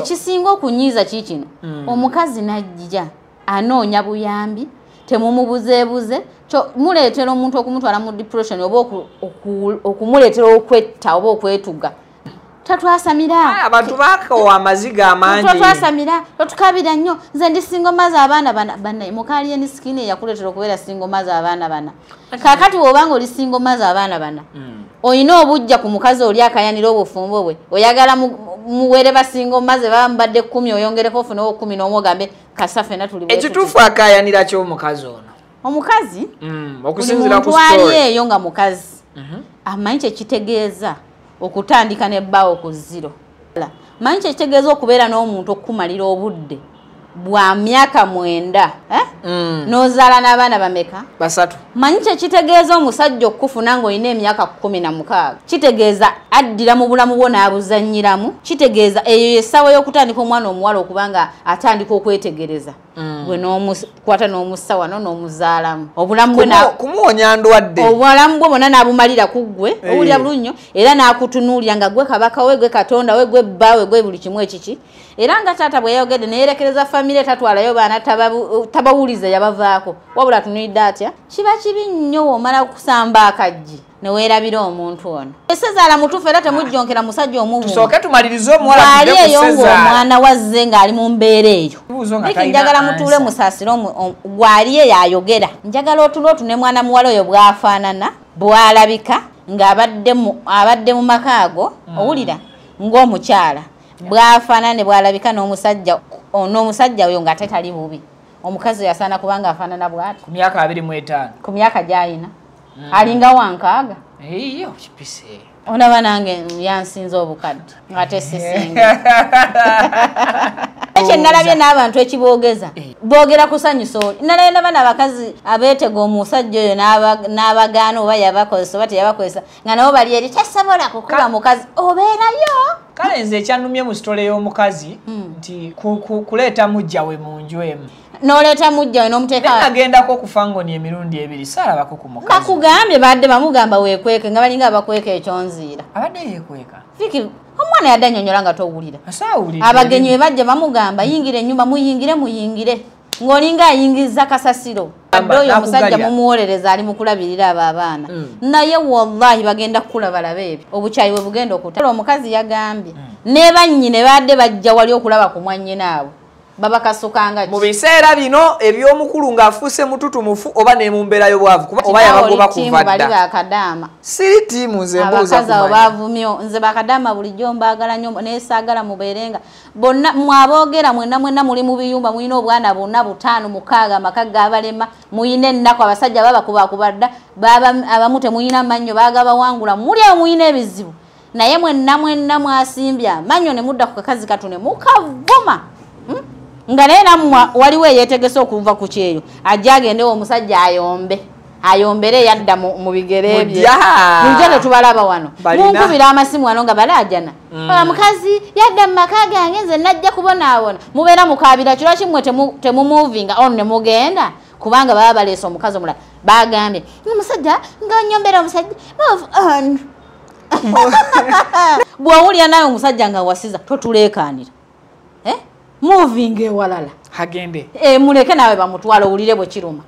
Ekisinga okunyiiza kikino, omukazi najja anoonya buyambi, temumubuzeebuze, muleetera omuntu okumutwala mu depression oba okumuleetera okwetta oba okwetuga. Tatwasamira. Abantu bakoowa amaziga amangi. Tatwasamira, totukabira nnyo. Nze ndi single mother abaana bana, bana mukali eni skin eyakuleetera okubeera single mother abaana bana. Kaakati bw'obanga oli single mother abaana bana, oyina obujja ku mukazi oli akayanira obufumbo bwe. Oyagala muwere ba single mother bambadde 10 oyongereko ofune 11 ogambe kasafe na tuli bwe. Ekituufu akayanira ky'omukazi ono. Omukazi? Okusinziira ku story. Eyo nga mukazi. Amanyi kye kitegeeza okutandika n'ebbaawo ku zero. Manyi kye kitegeeza okubeera n'omuntu okukumalira obudde bwa myaka 9, n'ozaala n'abaana bameka? 3. Manyi kye kitegeeza omusajja okukufuna ng'olina emyaka 16. Kitegeeza addira mu bulamu bwo n'abuzannyiramu. Kitegeeza eyo y'essaawa y'okutandika omwana omuwala okubanga atandika okwetegereza. Gwe n'omukwata n'omussa wano n'omuzaalamu. Obulamu bwe kumuwonya ndwadde. Obulamu bwe bwonna n'abumalira ku ggwe, owulira bulungi nnyo, era n'akutunuulira nga ggwe kabaka we, ggwe katonda we, ggwe bba we, ggwe buli kimu ekiki. Era nga taata bwe yayogedde ne yeerekereza famire tatwalayo baana tabawuliza yabavaako. Wabula atunuulidde atya? Kiba kibi nnyo bw'omala kusamba akaggi ne weerabira omuntu ono. Ssezaala mutuufu era temujjonkera musajja omuvumu. Tusooke tumalirize omuwala tudde ku Bw'ali eyo Ssezaala. ng'omwana wazze ng'ali mu mbeera eyo. Ebibuuzo nga Vicky, talina njagala mutuule answer. musaasire gw'ali eyo ayogera. Njagala otuule otune mwana muwala oyo bw'afaanana, bw'alabika ng'abadde mu maka ago, owulira ng'omukyala. Bw'afaanana ne bw'alabika n'omusajja oyo ng'ate tali bubi. Omukazi oyo asaana kubanga afaanana bw'ati. Ku myaka 25. Ku myaka gy'alina. Alinga wankaaga. Eyo kipise. Olaba nange yansinza obukadde ng'ate sisinga. Ekyo nalabye n'abantu ekiboogeza. Boogera kusanyusa oli. Nalabye n'abaana abakazi abeetega omusajja oyo n'abagaana oba yabakozesa oba teyabakozesa nga nabo bali eri tasobola kukuba mukazi obeerayo. Kale nze ekyannumye mu sitole y'omukazi nti kuleeta mujja we mu nju emu. N'oleeta mujja we n'omuteeka Naye nagendako okufa ngoni emirundi ebiri, saalabako ku mukazi. Bakugambye badde bamugamba weekweke nga balinga abakweka ekyonziira. Abadde yeekweka. Vicky, omwana yadde annyonnyola nga towulira. Asaawulira. Abagenyi bwe bajja bamugamba yingira ennyumba, muyingire, muyingire. Ng'olinga ayingiza kasasiro. Amba, Adde oyo omusajja nakugalira. mumuwolereza ali mu kulabirira abo abaana. Naye wallahi bagenda kukula balabe ebyo. Obukyayi bwe bugenda okutta. Omukazi yagambye, ne bannyine badde bajja wali okulaba ku mwannyinaabwe. Babakasukanga ki? Mu biseera bino eby'omukulu ng'afuuse mututumufu oba ne mu mbeera y'obwavu, kuba oba yabagoba Kitawo oli kuva ttiimu bali dda. bakadaama. Siri ttiimu nze mbuuza Abakazi abo kumanya. bavumyo. Nze bakadaama bulijjo mbaagala nnyo, naye saagala mubeerenga. Bonna mwaboogera mwenna mwenna muli mu biyumba, mulina obwana bonna 5, 6, amaka g'abalema, mulina ennaku, abasajja babakubakuba dda, abamu temulina mannyo, baagabawangula, muli awo mulina ebizibu. Naye mwenna mwenna mwasimbye amannyo ne mudda ku kakazi katu ne mukavuma. Nga naye nammwe waliwo eyeetegese okuva ku kyeyo, ajje agendewo omusajja ayombe. Ayombere yadda mu bigere bye. Mujja. Mujja ne tubalaba wano. Balina. Munkubira amasimu wano nga balaajana. Omukazi yadda mu maka gange nze najja kubonaabona. Mubeera mukaabira kiro kimmwe temumuvinga on ne mugenda kubanga baba baleese omukazi omulala. Bagambye, omusajja nga onnyombera omusajja, move on. Bw'owulira nawe omusajja nga wasiza totuleekaanira. Moving ewalala. Agende. Muleke nawe bamutwale owulire bwe kiruma.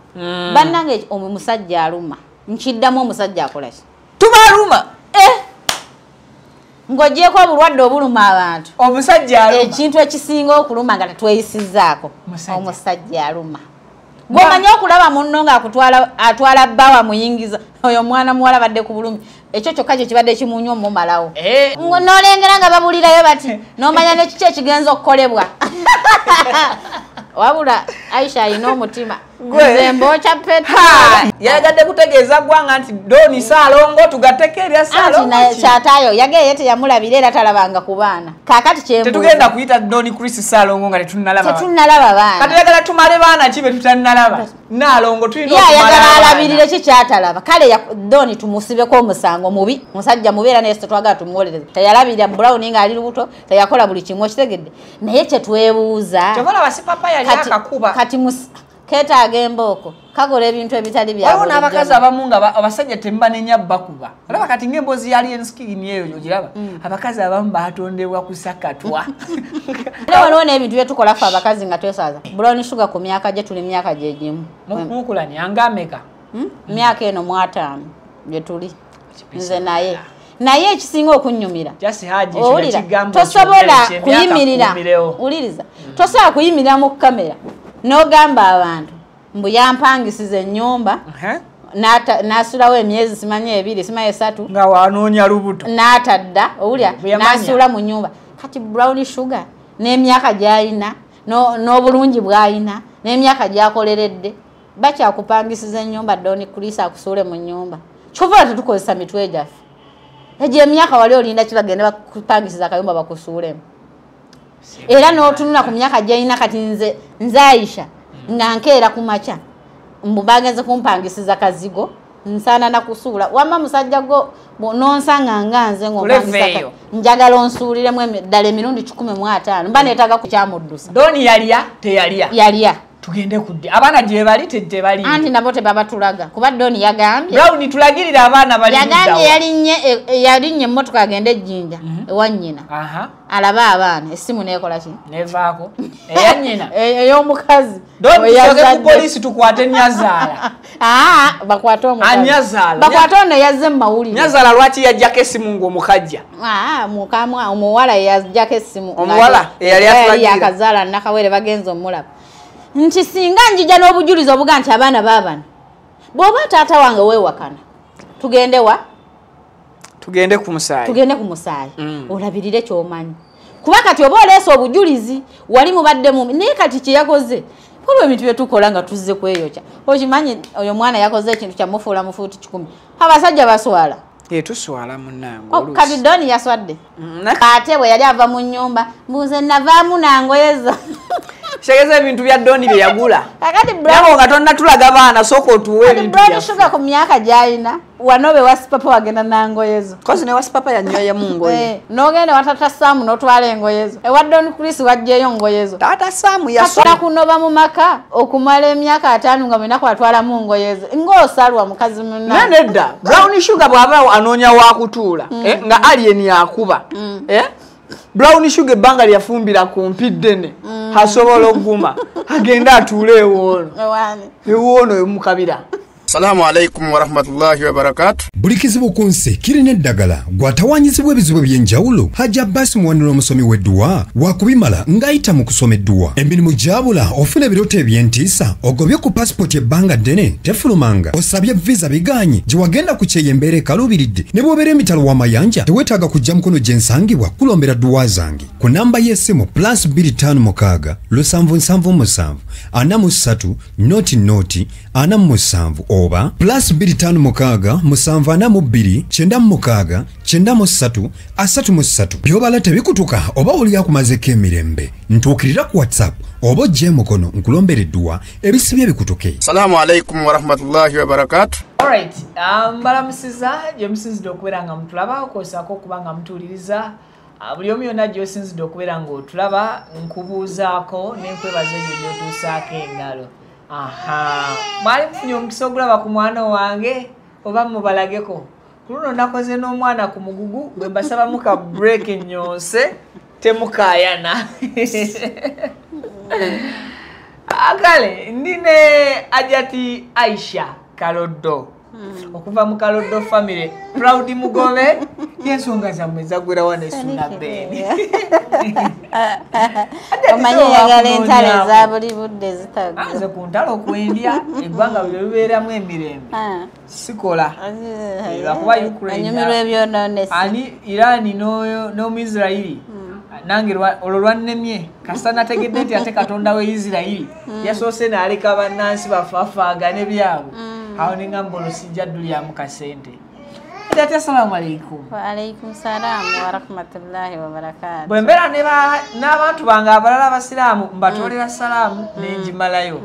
Bannange omusajja aluma. Nkiddamu omusajja akola ki? Tubaluma. Ng'ogyeko obulwadde obuluma abantu. Omusajja aluma. Ekintu ekisinga okuluma nga tetweyisizzaako. Musajja. Omusajja aluma. Gw'omanyi okulaba munno atwala bba wamuyingiza. Oyo omwana muwala badde ku bulumi. Ekyo kyokka kye kibadde kimunywa omumalawo. N'olengera nga babulirayo bati, n'omanya ne kiki ekigenza okukolebwa. Wabula Aisha alina omutima. Gwe. Nze mbokya petrol. Ha! Yayagadde kutegeeza ggwanga nti Doni Ssaalongo tugatteko erya Ssaalongo Anti naye ki? kyataayo yageye teyamulabira era talabanga ku baana. Kaakati kyembuuza. Tetugenda kuyita Doni Chris Ssaalongo nga tetunnalaba. Tetunnalaba baana. Kati oyagala tumale baana ki be tutannalaba? Nnaalongo tulina Ye okumala ayagala abaana. alabirire ki kyatalaba. Kale Doni tumusibeko omusango mubi. Musajja mubi era naye tetwagala tumuwolereze. Teyalabirira Brown ng'ali lubuto, teyakola buli kimu okitegedde. Naye kye twebuuza. Kyova olaba si papa yali akakuba. Ketaaga embooko, kakola ebintu ebitali bya Waliwo n'abakazi abamu nga abasajja tembanenya bakuba. Olaba kati ng'emboozi ya Alien Skin eyo ogiraba. Abakazi abamu baatondebwa kusakatwa. Era waliwo n'ebintu bye tukola ffe abakazi nga twesaaza. Brown Sugar ku myaka gye tuli myaka gye gimu. Mukulani anga ameka? Myaka eno mu 50 gye tuli. Nze naye. Naye ekisinga okunnyumira. Tosobola kuyimirira. Wuliriza. Tosobola kuyimirira mu kamera. N'ogamba abantu mbu yampangisiza ennyumba n'asulawo emyezi simanyi 2 simanyi 3 nga wanoonya lubuto n'atadda owulira n'asula mu nnyumba. Kati Brown Sugar n'emyaka gy'alina n'obulungi bw'alina n'emyaka gy'akoleredde bakyakupangisiza ennyumba. Don Chris akusuule mu nnyumba. Kyova tetukozesa mitwe gyaffe. Egyo emyaka wali olinda ki bagende bakupangisiza akayumba bakusuulemu? Era n'otunula ku myaka gy'alina kati nze Aisha nga nkeera ku makya mbu bagenze kumpangisiza kazigo nsaana na kusuula. Wamma musajja gwo nonsanga nga nze ng'ompangisa njagala onsuuliremu ddala emirundi 150 mba neetaaga kukyamuddusa. Doni yalya teyalya? Yalya. Tugende kudde abaana gye bali tebali. Anti nabo tebabatulaga kuba Doni yagambye Brown tulagirira abaana bali yagambye yalinye emmotoka agende ejjinja ewa nnyina alabe abaana essimu neekola ki nevaako eya nnyina ey'omukazi. Doni tusoke ku poliisi tukwate Nyazaala. Bakwate omukazi. Anyazaala bakwate ono yazze mu mawulire. Nyazaala lwaki yajjako essimu ng'omukajja? Mukamwa omuwala yajjako essimu. Omuwala eyali atulagira yakazaala Nakawere bagenze omulaba. Nti singa njija n'obujulizi obuga nti abaana baabano bw'oba taata wange weewakana tugende wa? Tugende ku musaayi. Tugende ku musaayi. Olabirire ky'omanyi kuba kati oba oleese obujulizi wali mubadde mu naye kati kye yakoze waliwo ebintu bye tukola nga tuzze kweyokya. Okimanyi oyo mwana yakoze ekintu kyamufuula mufuuti 10. Abasajja baswala. Tuswala munnange. Kati Doni yaswadde. Ate bwe yali ava mu nnyumba mbuze navaamu nangoyeza. Kitegeeza ebintu bya Doni bye yagula. Kakati Brown nga tonnatulaga baana sooka otuwe ebintu Brown byaffe. Sugar ku myaka gy'alina wanobe wasipapa wagenda nangoyezo. Kozi ne wasipapa yanyoyamu ngoye. N'ogenda wa Tata Sam n'otwala engoyezo. Ewa Don Chris waggyeyo ngoyezo. Tata Sam yasoma. Kunoba mu maka okumala emyaka 5 nga mulina kwatwalamu ngoyezo. Ng'osalwa mukazi munna. Nedda. Brown Sugar bw'aba anoonya wakutuula nga Alien yakuba. Brown Sugar ebbanga lyafumbira ku mpi ddene asobola okuguma agenda atuule ewoono ewoono emukabira. Assalamu alaikum warahmatullahi wabarakatuh. Buli kizibu ku nsi kirina eddagala. Gw'atawanyizibwa ebizibu eby'enjawulo. Hajji Abbas Muwanula omusomi w'edduwa wakubimala ng'ayita mu kusoma edduwa. Emirimu gyabula, ofuna ebirooto eby'entiisa, ogobye ku pasipoti ebbanga ddene tefulumanga, osabye visa biganye, gye wagenda ku kyeyo embeera ekaluubiridde, ne bw'obeera emitalo w'amayanja teweetaaga kujja mukono gye nsangibwa kulombera dduwa zange. Ku namba y'essimu +256 777 43 00 47 oba +256 742 96 93 33. By'obala tebikutuka oba oli akumazeko emirembe. Ntuukirira ku WhatsApp oba ojje emukono nkulombera edduwa ebisibye bikutuke. Assalamu alaikum warahmatullahi wabarakatuh. Alright, mbalamusiza gye musinzidde okubeera nga mutulaba okwosaako okuba nga mutuuliriza. Buli omu yonna gy'osinzidde okubeera ng'otulaba nkubuuzaako n'enkwebaza egyo gy'otuusaako engalo. Aha, mwali mufunye omukisa ogulaba ku mwana wange oba mubalageko. Ku luno nakoze n'omwana ku mugugu bwe mbasabamu ka break ennyonse temukaayana. Kale ndi ne Hajjati Aisha Kaloddo okuva mu Kaloddo family. Proud Mugobe y'ensonga zammwe zaggwerawo ne Suna Ben. Omanyi yagala entalo eza buli budde zitagwa. Nze ku ntalo kwendya eggwanga bwe libeeramu emirembe sikola. Lwakuba Ukraine anyumirwa ebyonoonese. Ani Iran n'Omuisirairi nange olwo lwannemye kasita nategedde nti ate Katonda we Isirairi yasoose n'aleka bannansi bafaafaagane byabwe. Awo ne ngamba olwo sijja ddulyamu kasente. Ati assalamu alaikum. Wa alaikum salam wa rahmatullahi wa barakatuh. Bwe mbeera n'abantu bange abalala abasiraamu mbatoolera salaamu nenjimalayo.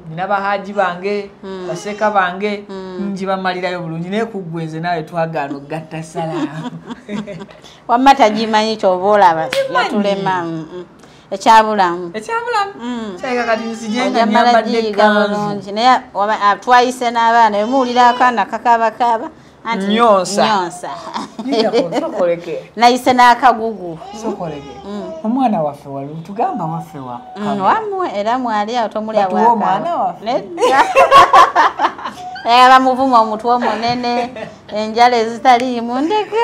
Nina bahaji bange, baseeka bange njibamalirayo bulungi naye ku ggwe nze naawe twagaana okugatta salaamu. Wamma tagimanyi ky'oba olaba yatulema. Ekyabulamu. Ekyabulamu. Kyaleka kati nzijenga nyambadde kanzu. Naye twayise n'abaana emuwulira akaana kakaabakaaba. Nyonsa. Nyonsa. Nayise n'akagugu. Sokoleke. Omwana waffe wali tugamba waffe wa. Wamwe era mwali awo tomulya bwaka. Omwana waffe. Nedda. Bamuvuma omutwe omunene, enjala ezitaliimu ndeka.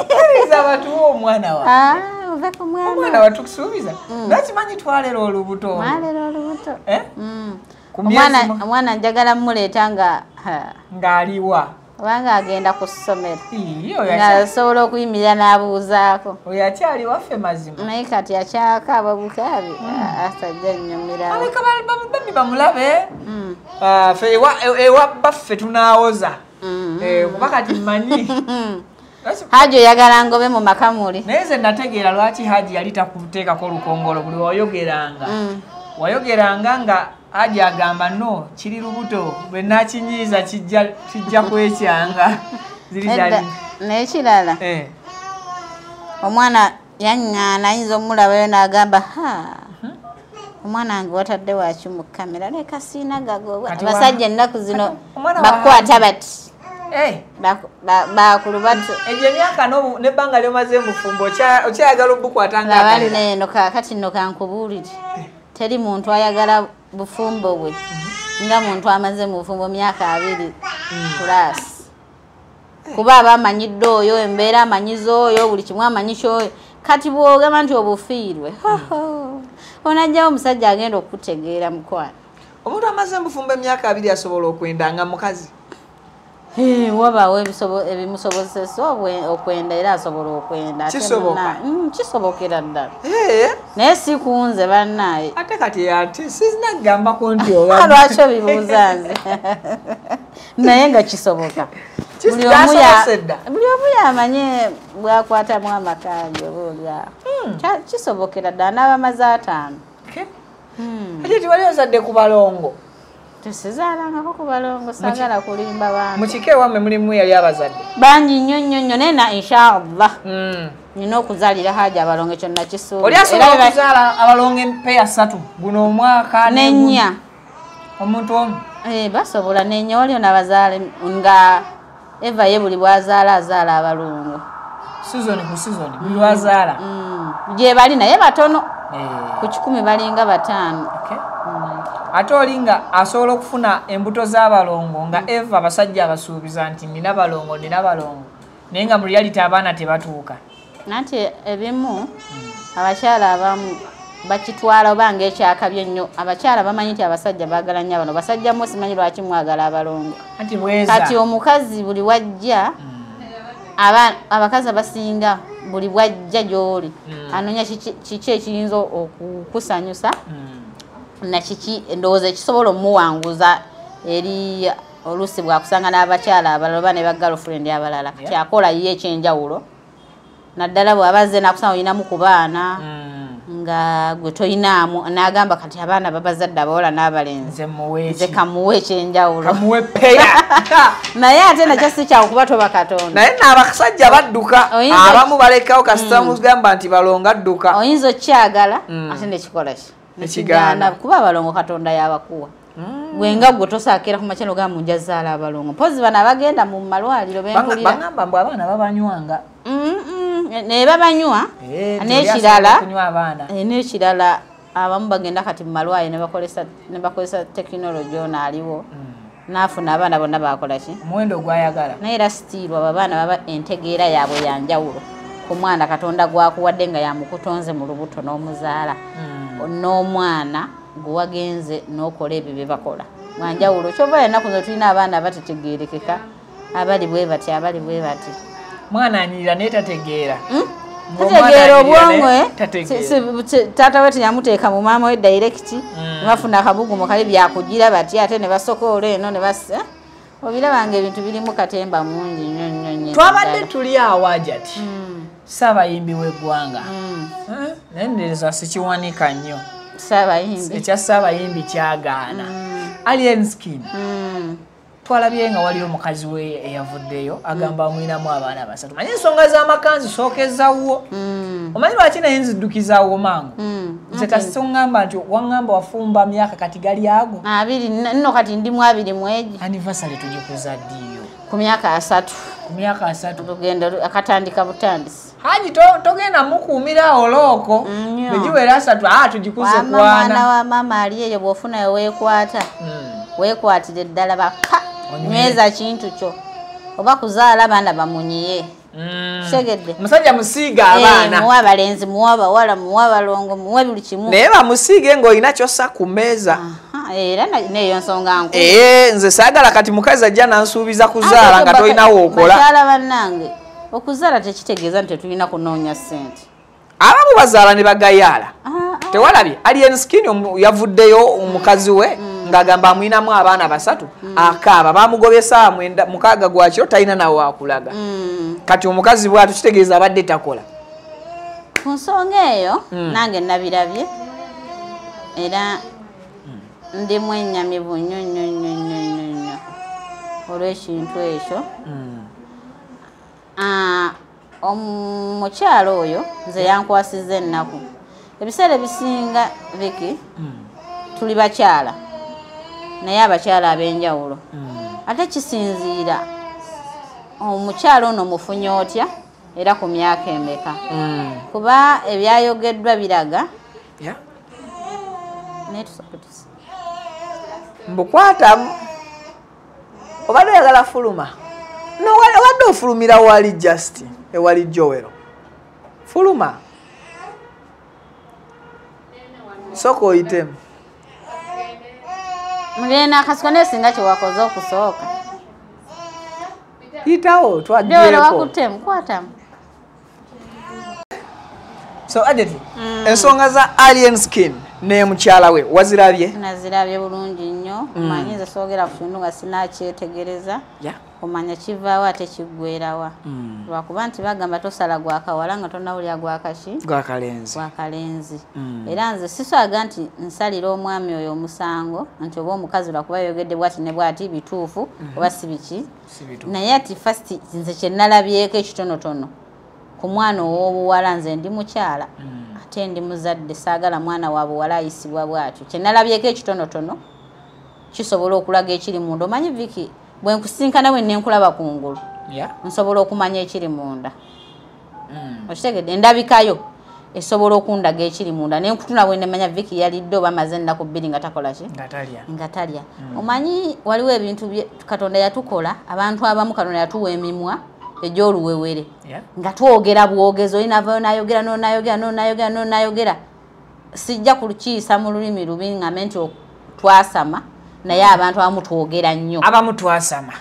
Kkiriza batuwe omwana waffe. Ove ku mwana. Omwana watukusuubiza. Nakimanyi twalera olubuto. Mwalera olubuto. Omwana njagala mmuleeta nga ng'aliwa. Kubanga agenda ku ssomero. Ng'asobola okuyimirira n'abuuzaako. Oyo akyali waffe mazima. Naye kati akyakaaba bukaabi. Asajja nnyumira. Aleka bami bamulabe. Ffe ewa baffe tunaawoza. Kuba kati mmanyi. Haji oyagala ngobe mu maka muli. Naye nze nategeera lwaki Haji yali takuteekako lukongolo buli wayogeranga. Wayogeranga nga Haji agamba no kiri lubuto bwe nakinyiiza kijja kwekyanga. N'ekirala omwana yaŋŋaana ayinza omulabayo n'agamba ha omwana wange watadde waki mu kamera leka siina gago. Abasajja ennaku zino bakwata bati bakulubatu. Egyo emyaka n'ebbanga ly'omaze mu bufumbo okyayagala obukwata ng'akalera. Eno kaakati nno kankubuulire. Teri muntu ayagala bufumbo bwe nga muntu amaze mu bufumbo myaka 2 plus. Kuba aba amanyidde oyo, embeera amanyiza oyo, buli kimu amanyi ky'oyo. Kati bw'ogamba nti obufiirwe, onajjawo omusajja agenda okukutegeera mukwano. Omuntu amaze mu bufumbo emyaka 2 asobola okwenda nga mukazi? Wabaawo ebimusobozesa okwenda era asobola okwenda. Kisoboka? Kisobokera ddala. Naye si kunze bannaaye. Ate kati ate sizinagambako nti oba. Lwaki obibuuza nze? Naye nga kisoboka. Buli omu yamanye bw'akwatamu amaka ge oba oli awo. Kisobokera ddala n'abamaze 5. Ate tiwali ozadde ku balongo? Tesizaalangako ku balongo, saagala kulimba bantu. Mu kika ewammwe mulimu yali abazadde? Bangi nnyo nnyo nnyo naye na inshallah. Nina okuzaalira Haji abalongo ekyo nakisuubira. Oli asobola okuzaala abalongo empeya 3 guno omwaka n'ennya. Omuntu omu? Basobola n'ennya waliyo n'abazaala nga Eva ye buli bw'azaala azaala abalongo. Sizoni ku sizoni buli lw'azaala. Gye bali naye batono. Ku 100 balinga 5. Ate oli nga asobola okufuna embuto z'abalongo nga Eva abasajja abasuubiza nti nina balongo nina balongo naye nga mu reality abaana tebatuuka. Nanti ebimu abakyala abamu bakitwala oba ng'ekyakabye ennyo. Abakyala bamanyi nti abasajja baagala nnyo abano. Basajja mmwe simanyi lwaki mwagala abalongo. Kati omukazi buli wajja abakazi abasinga buli bwajja gy'oli anoonya kiki ekiyinza okukusanyusa na kiki endowooza ekisobola omuwanguza eri oluusi bw'akusanga n'abakyala abalala oba ne ba girlfriend abalala. Kati akola ye ekyenjawulo naddala bw'aba azze n'akusanga olinamu ku baana nga gwe toyinaamu n'agamba kati abaana babazadde abawala n'abalenzi nze kamuwe ekyenjawulo. Kamuwe peya. Naye ate nakyo si kyangu kuba toba Katonda. Naye n'abasajja badduka abamu balekawo kasita mugamba nti balongo adduka. Oyinza okyagala ate nekikola ki? Nekigaana kuba abalongo Katonda yabakuwa. Gwe nga gwe tosaakira ku makya n'ogamba nja zaala abalongo. Mpozi bano abagenda mu malwaliro bempulira. Bangamba mbu abaana babanywanga. Ne babanywa n'ekirala abamu bagenda kati mu malwaliro ne bakozesa tekinologi ono aliwo n'afuna abaana bonna bakola ki? Omuwendo gw'ayagala. Naye era sitiirwa abo abaana baba entegeera yaabwe ya njawulo ku mwana Katonda gwakuwadde nga yamukutonze mu lubuto n'omuzaala n'omwana gwe wagenze n'okola ebyo bye bakola mwanjawulo. Kyova ennaku zino tulina abaana abatetegeerekeka abali bwe bati abali bwe bati. Mwana anyirira naye tategeera. Tategeera obwongo taata we teyamuteeka mu maama we direct ne bafuna akabugumu kali byakugira bati ate ne basokoola eno ne basa. Obirabanga ebintu birimu katemba mungi nnyo nnyo nnyo. Twabadde tuli awo Hajati. Ssaabayimbi w'eggwanga. Naye ndereza sikiwanika nnyo. Ssaabayimbi. Ekya Ssaabayimbi kyagaana. Alien Skin. Twalabye nga waliwo omukazi we eyavuddeyo agamba amwinamu abaana 3. Manyi ensonga z'amaka nzisookezaawo. Omanyi lwaki naye nziddukizawo mangu? Nze kasongamba nti wangamba wafumba myaka kati gali ago abiri nno kati ndi mu 20 mwezi. Anniversary tujikuza ddiyo? Ku myaka 3. Ku myaka 3 tugenda akatandika butandisi. Haji togenda mukuumira oloko bejiwera 3 tujikuze kwana. Mwana wa mama ali eyo bw'ofuna weekwata weekwatire ddala baka nyweza kintu kyo oba kuzaala abaana bamunyiye. Segedde. Musajja musiiga abaana. Muwa abalenzi, muwa abawala, muwa abalongo, muwa buli kimu. Naye bamusiige ng'olina ky'ossa ku mmeeza. Era neyo nsonga nkulu. Nze saagala kati mukazi ajja n'ansuubiza kuzaala nga tolina w'okola. Bakyala bannange, okuzaala tekitegeeza nti tetulina kunoonya ssente. Abamu bazaala ne bagayaala. Tewalabye Alien Skin yavuddeyo omukazi we ng'agamba amwinamu abaana 3 akaaba bamugobye essaawa 9:06 gwa kiro talina nawe wakulaga. Kati omukazi bw'atyo kitegeeza abadde takola. Ku nsonga eyo nange nabirabye era ndi mwennyamivu nnyo nnyo nnyo nnyo nnyo olw'ekintu ekyo. Omukyalo oyo nze yankwasiza ennaku. Ebiseera ebisinga Viki tuli bakyala naye abakyala ab'enjawulo. Ate kisinziira omukyala ono mufunye otya era ku myaka emeka. Kuba ebyayogeddwa biraga mbukwatamu obadde oyagala fuluma. No, obadde ofulumira wali just ewali Joel. Fuluma. Soko oyitemu. Mugenda akasiko nesinga kye wakoze okusooka. Yitawo twaggyeko. Joel wakuttemu kwatamu. So Adeti, ensonga za Alien Skin ne mukyala we wazirabye? Nazirabye bulungi nnyo. Omanyi nze soogera ku kintu nga sinakyetegereza. Omanya kivaawo ate kiggwerawa. Lwakuba nti bagamba tosala gwakawala nga tonnawulira gwakaki? Gwakalenzi. Gwakalenzi. Era nze siswaga nti nsalira omwami oyo omusango nti oba omukazi lwakuba yayogedde bwati ne bwati bituufu oba si biki. Naye ati first nze kye nalabyeko ekitonotono ku mwana ow'obuwala nze ndi mukyala ate ndi muzadde saagala mwana wa buwala ayisibwa bw'atyo. Kye nalabyeko ekitonotono kisobola okulaga ekiri munda. Omanyi Viki bwe nkusinkana bwe nenkulaba kungulu nsobola okumanya ekiri munda. Okitegedde? Endabikayo esobola okundaga ekiri munda naye nkutuna bwe nemanya Viki yalidde oba amaze ennaku 2 nga takola ki? Nga talya. Omanyi waliwo ebintu Katonda yatukola abantu abamu Katonda yatuwa emimwa egy'oluwewere nga twogera bwogezi olina avayo n'ayogera n'onayogera n'onayogera n'onayogera. Sijja kulukiisa mu lulimi lubi ngambe nti twasama naye abantu abamu twogera nnyo. Abamu twasama.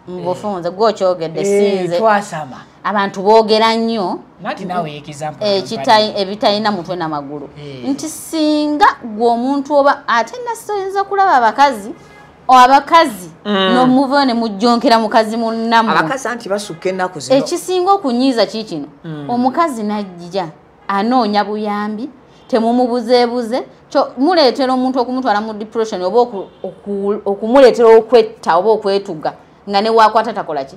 Mbufunze gwe okyogedde sinze. Twasama. Abantu boogera nnyo. Nati nawe example. Ebitalina mutwe na magulu. Nti singa gwe omuntu oba ate nasoyinza kulaba abakazi abakazi n'omuva ne mujjonkera mukazi munnammwe. Abakazi anti basukka ennaku zino. Ekisinga okunyiiza kiikino. Omukazi n'ajja anoonya buyambi temumubuzeebuze muleetera omuntu okumutwala mu depression oba okumuleetera okwetta oba okwetuga nga ne wakwata takola ki.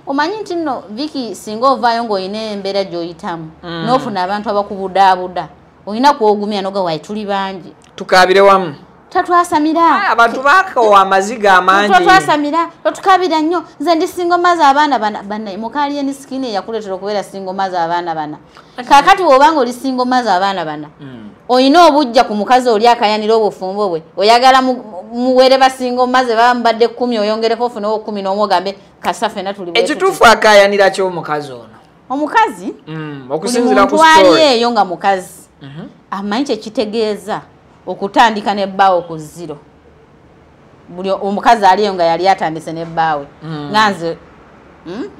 Omanyi nti nno Viki singa ovaayo ng'olina embeera gy'oyitamu n'ofuna abantu abakubudaabuda olina kwogumya noga wayi tuli bangi. Tukaabire wamu. Tatwasamira. Abantu bakoowa amaziga amangi. Tatwasamira, totukabira nnyo. Nze ndi single mother abaana bana bana muka Alien Skin yakuleetera okubeera single mother abaana bana. Kaakati bw'obanga oli single mother abaana bana. Olina obujja ku mukazi oli akayanira obufumbo bwe. Oyagala muwere ba single mother bambadde 10 oyongereko ofune 11 ogambe kasa ffenna tuli bwe. Ekituufu akayanira ky'omukazi ono. Omukazi? Okusinziira ku story. Eyo nga mukazi. Amanyi kye kitegeeza okutandika n'ebbaawo ku zero. Buli omukazi aliyo nga yali atandise n'ebbaawe.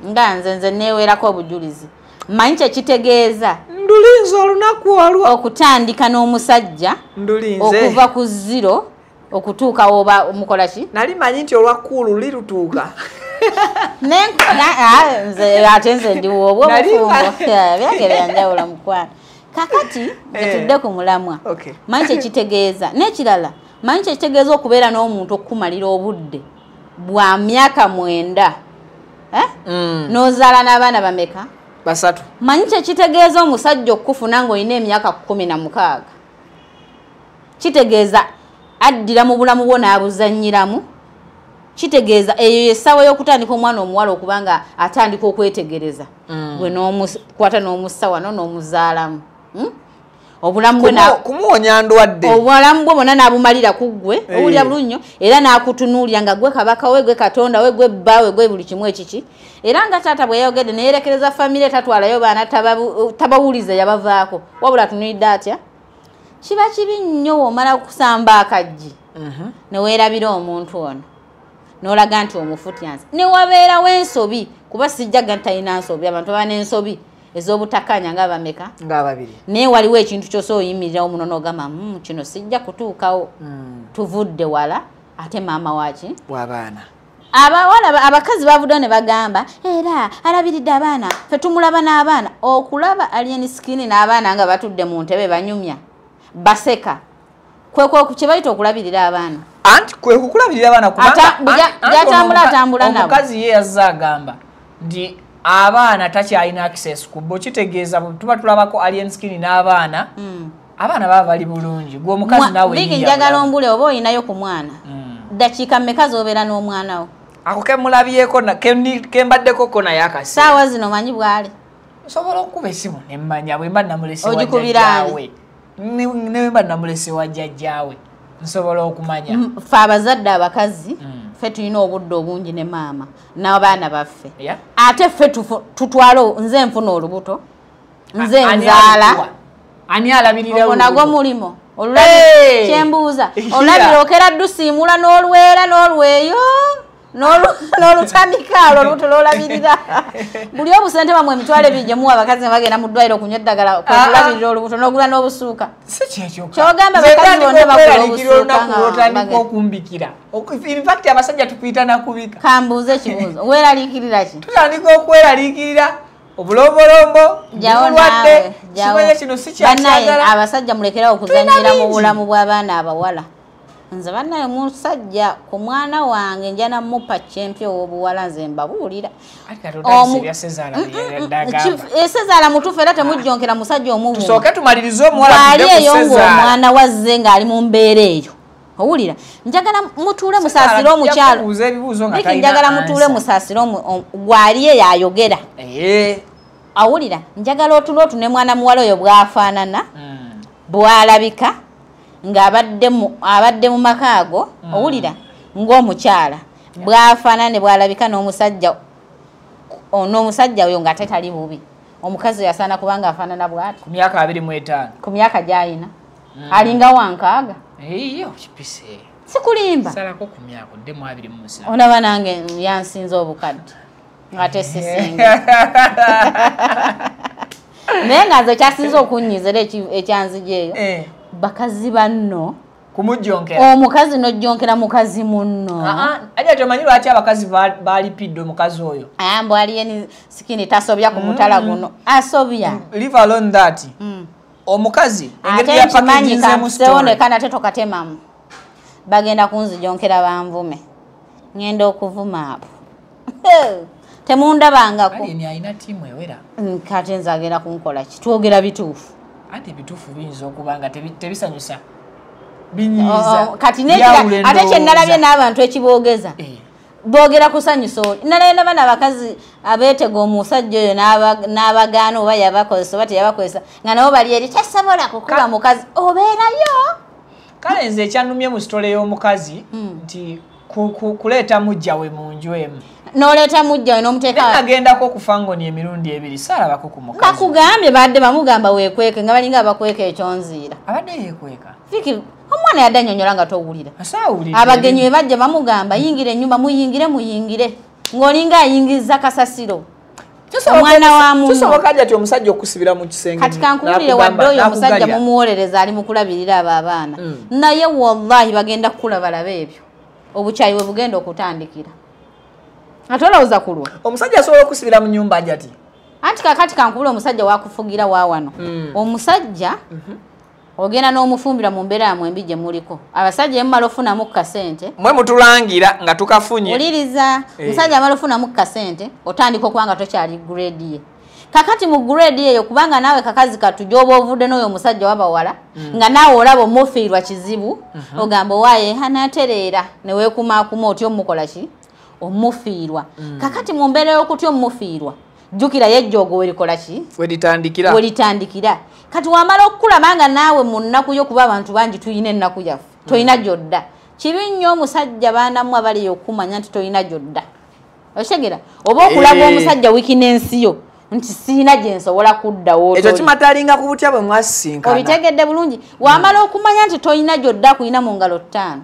Nga nze nze neewerako obujulizi. Mmanyi kye kitegeeza. Ndulinze olunaku olwo. Okutandika n'omusajja. Ndulinze. Okuva ku zero okutuuka oba omukola ki? Nali manyi nti olwakkuulu lirutuuka. Nze ate nze ndi woobwo obufumbo. Byange byanjawulo mukwano. Kakati tudde ku mulamwa. Manyi kye kitegeeza. N'ekirala manyi kye kitegeeza okubeera n'omuntu okukumalira obudde bwa myaka 9. N'ozaala n'abaana bameka? 3. Manyi kye kitegeeza omusajja okukufuna ng'olina emyaka 16. Kitegeeza addira mu bulamu bwo n'abuzannyiramu. Kitegeeza eyo essaawa y'okutandika omwana omuwala okubanga atandika okwetegereza. Gwe n'omukwata n'omussa wano n'omuzaalamu. Obulamu bwe kumuwonya ndwadde. Obulamu bwe bwonna n'abumalira ku ggwe, owulira bulungi nnyo, era n'akutunuulira nga ggwe kabaka we, ggwe katonda we, ggwe bbaawe, ggwe buli kimu ekiki. Era nga taata bwe yayogedde ne yeerekereza famire, tatwalayo baana, tabawuliza yabavaako. Wabula atunuulidde atya? Kiba kibi nnyo bw'omala okusamba akaggi ne weerabira omuntu ono. N'olaga nti omufutyansi. Ne wabeerawo ensobi, kuba sijjaga nti talina nsobi, abantu baba n'ensobi ez'obutakkaanya nga bameka? Nga babiri. Naye waliwo ekintu ky'osobola oyimirirawo muno n'ogamba, kino sijja kutuukawo. Tuvudde wala, ate maama waaki? W'abaana. Abawala, abakazi bavuddeyo ne bagamba, era alabiridde abaana, ffe tumulaba n'abaana. Okulaba Alien Skin n'abaana nga batudde mu ntebe banyumya, baseka. Kwe kye bayita okulabirira abaana. Anti kwe kukulabirira abaana kubanga atambula nabo. Omukazi ye yazze agamba nti abaana takyalina access ku bo, kitegeeza tuba tulabako Alien Skin n'abaana, abaana baba bali bulungi. Gwe omukazi naawe yiiya. Njagala ombule oba olinayo ku mwana. Ddakiika mmeka z'obeera n'omwana wo? Ako ke mulabyeko ke mbaddeko ko naye akaseera. Ssaawa zino manyi bw'ali. Nsobola okukuba essimu ne mmanya bwe mba namulese wa jjajjaawe. Ne mba namulese wa jjajjaawe. Nsobola okumanya. Ffe abazadde abakazi, ffe tulina obudde obungi ne maama n'abaana baffe. Ate ffe tutwala, nze nfuna olubuto, nze nzaala. Ani alabirira olubuto? Nagwo mulimo. Kyembuuza, olabira okera ddusiimula n'olwera n'olweyo n'olutandika olwo olubuto lw'olabirira. Buli obusente bwammwe 20,000 gye muwa abakazi nga bagenda mu ddwaliro okunywa eddagala okulabirira olubuto n'ogula n'obusuuka. Si kyekyo. Ky'ogamba abakazi bonna bakola obusuuka nga otandika okumbikira. In fact abasajja tukuyita nakubika. Kambuuze ekibuuzo, weeraliikirira ki? Tutandika okweraliikirira obulombolombo, obulwadde, kimanye kino si kyakyagala. Abasajja mulekerawo okuzannyira mu bulamu bw'abaana abawala. Nze bannaye musajja ku mwana wange nja namupa kyempya ow'obuwala, nze mbabuulira. Sezaala mutuufu era temujjonkera musajja omuvumu. Tusooke tumalirize omuwala tudde ku Sezaala. Omwana wazze ng'ali mu mbeera eyo. Owulira? Njagala mutuule musaasire omukyalo. Njagala mutuule musaasire gwali eyo ayogera. Awulira? Njagala otuule otune mwana muwala oyo bw'afaanana, bw'alabika, ng'abadde mu maka ago, owulira, ng'omukyala bw'afaanana ne bw'alabika n'omusajja oyo ng'ate tali bubi. Omukazi oyo asaana kubanga afaanana bw'ati. Ku myaka 25. Ku myaka gy'alina. Alinga wa 60. Eyo kipise. Sikulimba. Salako ku myaka oddemu 27. Olaba nange yansinza obukadde ng'ate sisinga. Naye nga nze kyasinza okunnyiza era ekyanzija eyo. Bakazi banno kumujjonkera. Omukazi n'ojjonkera mukazi munno. Ajja tomanyi lwaki abakazi balipidde omukazi oyo. Mbu Alien Skin tasobya ku mutala guno. Asobya. Leave alone that. Omukazi engeri ya packaging story kana ate tokatemamu. Bagenda kunzijonkera banvume. Ngenda okuvuma abo. Temundabangako. Alien alina tiimu ewera. Kati nze agenda kunkola ki? Twogera bituufu. Ate ebituufu biyinza okuba nga tebisanyusa. Binyiiza. Kati ate kye nalabye n'abantu ekiboogeza. Boogera kusanyusa oli. Nalabye n'abaana abakazi abeetega omusajja oyo n'abagaana oba yabakozesa oba teyabakozesa nga nabo bali eri tasobola kukuba mukazi obeerayo. Kale nze ekyannumye mu sitole y'omukazi nti kuleeta mujja we mu nju emu. N'oleeta mujja we n'omuteeka. Nagendako okufa ngoni emirundi ebiri saalabako ku mukazi. Bakugambye badde bamugamba weekweke nga balinga abakweka ekyonziira. Abadde yeekweka. Fiki omwana yadde annyonnyola nga towulira. Abagenyi bwe bajja bamugamba yingira ennyumba, muyingire muyingire. Ng'olinga ayingiza kasasiro. Omwana wa munno. Kisoboka ati omusajja okusibira mu kisenge. Kati kankuwulire wadde oyo omusajja mumuwolereza ali mu kulabirira abo abaana. Naye wallahi bagenda kukula balabe ebyo. Obukyayi bwe bugenda okutandikira. Ate olowooza kulwa. Omusajja asobola okusibira mu nnyumba ajja ati? Anti kakati kankuwulire omusajja wakufugira wa wano. Omusajja ogenda n'omufumbira mu mbeera yammwe embi gye muliko. Abasajja emumala ofunamu ku kasente. Mwe mutulangira nga tukafunye. Wuliriza, omusajja amala ofunamu ku kasente, otandika okuba nga tokyali grade ye. Kakati mu grade eyo kubanga naawe kakazi katu gy'oba ovudde n'oyo omusajja wabawala nga naawe olaba omufiirwa kizibu ogamba waaye anatereera ne weekumaakuma otya omukola ki omufiirwa. Kakati mu mbeera y'okutya omufiirwa jjukira yejjoogo werikola ki welitandikira welitandikira. Kati wamala okukulaba nga naawe mu nnaku yo kuba abantu bangi tuyina ennaku yaffe tolina gy'odda. Kibi nnyo omusajja baanamu abali okumanya nti tolina gy'odda. Okitegera oba okulaba omusajja weakness yo nti siina gye nsobola kuddawo. Ekyo kimatalinga ku butya bwe mwasisinkana. Obitegedde bulungi. Wamala okumanya nti tolina gy'odda kuyina mu ngalo 5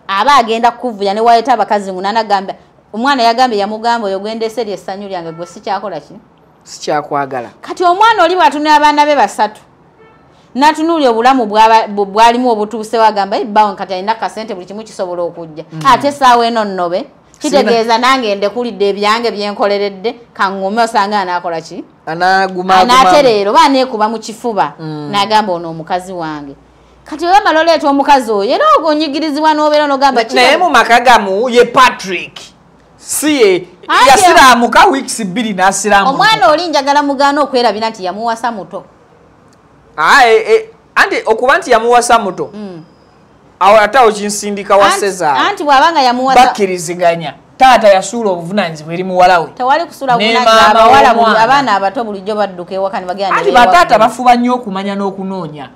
aba agenda kukuvuya ne waleeta abakazi 8 agamba omwana yagambye yamugamba oyo gwendese eri essanyu lyange gwe sikyakola ki sikyakwagala. Kati omwana oli bw'atunula abaana be 3 n'atunuulira obulamu bwalimu obutuuse wagamba ebbawo kati alina kasente buli kimu kisobola okujja ate essaawa eno nnobe kitegeeza nange ndekulidde ebyange byenkoleredde kaŋŋume osanga anaakola ki anaatereera oba aneekuba mu kifuba n'agamba ono omukazi wange. Kati wamala oleeta omukazi oyo era ogonyigirizibwa n'obeera n'ogamba naye mu maka gamu ye Patrick si yasiraamuka weeks 2 n'asiraamuka. Omwana oli njagala mugaana okwerabira nti yamuwasa muto. Anti okuba nti yamuwasa muto awo ate awo kinsindika wa Cesar. Anti bw'abanga yamuwasa bakkiriziganya taata yasuula obuvunaanyizibwa eri muwala we. Tewali kusuula buvunaanyizibwa abawala abaana abato bulijjo badduka ewaka ne bagenda. Anti bataata bafuba nnyo okumanya n'okunoonya.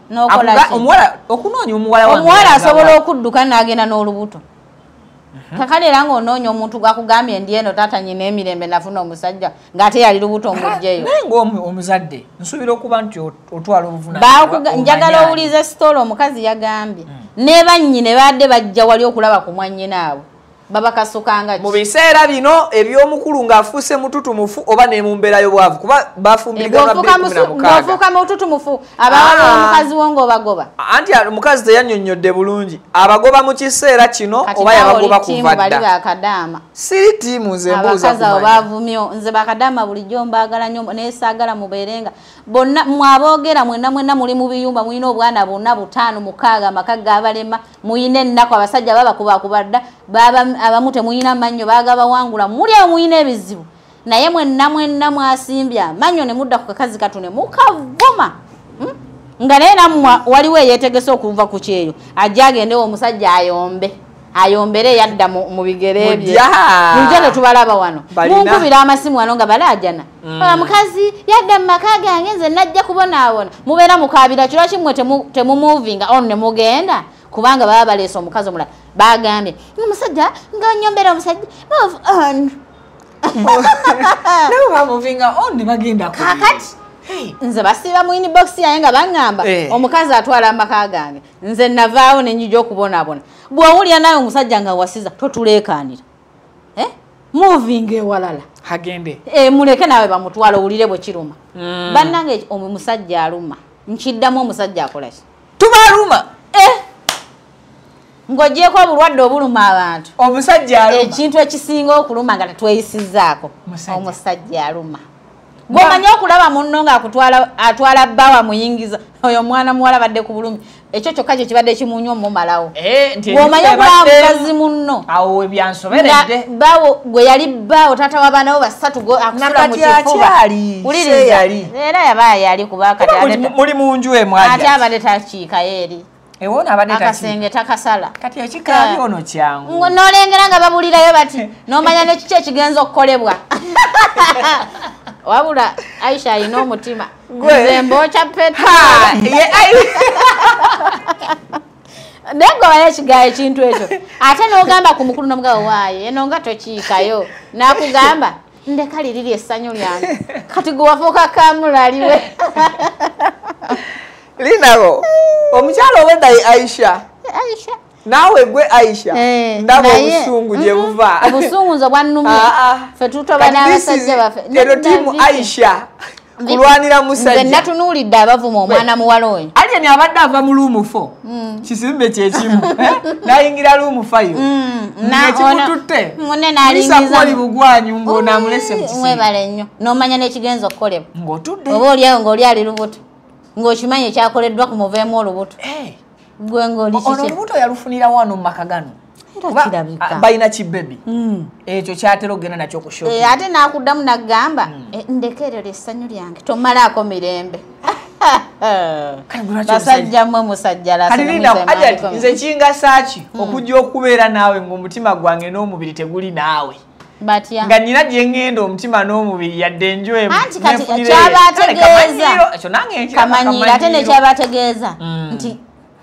Omuwala okunoonya omuwala wange. Omuwala asobola okudduka n'agenda n'olubuto. Kakale era ng'onoonya omuntu gwakugambye ndi eno taata nnyina emirembe nafuna omusajja ng'ate yali lubuto omuggyeyo. Naye ng'omuzadde nsuubira okuba nti otwala obuvunaanyizibwa. Njagala owulize sitoola omukazi yagambye ne bannyine baadde bajja wali okulaba ku mwannyinaabwe babakasukanga ki mu biseera bino eby'omukulu ng'afuuse mututumufu oba ne mu mbeera y'obwavu kuba bafumbiriganwa 2016. Bw'ofuuka mututumufu abawala omukazi wo ng'obagoba. Anti omukazi teyannyonnyodde bulungi abagoba mu kiseera kino oba yabagoba kuva dda. Bali bakadaama. Siri ttiimu nze mbuuza kumanya. Abakazi abo bavumyo nze bakadaama bulijjo mbaagala nnyo naye saagala mubeerenga bonna mwaboogera mwenna mwenna muli mu biyumba mulina obwana bonna 5 6 amaka g'abalema muyina ennaku abasajja babakubakuba dda abamu temuyina mannyo baagabawangula muli awo muyina ebizibu naye mwenna mwenna mwasimbye amannyo ne mudda ku kakazi katu ne mukavuma nga naye nammwe waliwo eyeetegese okuva ku kyeyo ajja agendewo omusajja ayombe ayombere yadda mu bigere bye. Bulijjo ne tubalaba wano munkubira amasimu wano nga balaajana omukazi yadda mu maka gange nze najja kubonaabona mubeera mukaabira kirwaki mmwe temumuvinga ono ne mugenda kubanga baba baleese omukazi omulala bagambye omusajja nga onyombera omusajja move on. Nabo bamuvinga on ne bagenda kakati nze basiiba mu inbox yange nga baŋŋamba omukazi atwala amaka gange nze navaawo ne njija okubonaabona. Bw'owulira nawe omusajja nga wasiza totuleekaanira moving ewalala agende muleke naawe bamutwala owulire bwe kiruma. Bannange omusajja aluma nkiddamu omusajja akola ki tubaluma ng'ogyeko obulwadde obuluma abantu omusajja aluma ekintu ekisinga okuluma nga tetweyisizzaako omusajja aluma. Gw'omanyi okulaba munno ng'atwala bbawa muyingiza oyo omwana muwala badde ku bulumi ekyo kyokka kye kibadde kimunywa omumalawo. Gw'omanyi okulaba mukazi munno awo we byansoberedde bbawo gwe yali bbawo taata w'abaana bo 3 akusula mu kifuba wuliriza era yaba yali kuba kati muli mu nju emwaja ate abadde takiikayo eri ewona abadde akasenge takasala kati ekikaabyo ono kyangu n'olengera nga babulirayo bati n'omanya ne kiki ekigenza okukolebwa. Wabula Aisha alina omutima nze mbokya petrol naye gwe wali ekigaayo ekintu ekyo ate n'ogamba ku mukulu n'omugabo waayo eno nga tokiikayo n'akugamba ndeka liriri essanyu lyange kati gwe wafuuka kamulaliwe. Linako omukyala obwedda ye Aisha. Aisha naawe gwe Aisha ndaba obusungu gye buva obusungu nze bwannumye ffe tutoba n'abasajja baffe eno ttiimu Aisha kulwanira musajja. Nze natunuulidde abavuma omwana muwala oyo. Alien abadde ava mu room 4 kisimbe kyekimu n'ayingira room 5 ng'ekimututte munne n'alingiza oli bugwanyu ng'ono amulese mu kisimbe. Mwebale nnyo n'omanya n'ekigenza okukolebwa ng'otudde oba oli awo ng'oli ali lubuto ng'okimanyi ekyakoleddwa kumuveemu olubuto. Gwe ng'oli kiki? Ono olubuto yalufunira wano mu maka gano. Balina kibebi ekyo kyatera okugenda nakyo ku shopping. Ate n'akuddamu n'agamba ndekerera essanyu lyange tomalaako mirembe. Basajja mmwe musajja nze kinga saaki okujja okubeera naawe ng'omutima gwange n'omubiri teguli naawe. Nga nina gye ŋŋenda omutima n'omubiri yadde enjoemu. Anti kati kyabategeeza kamanyiiro ate nekyabategeeza nti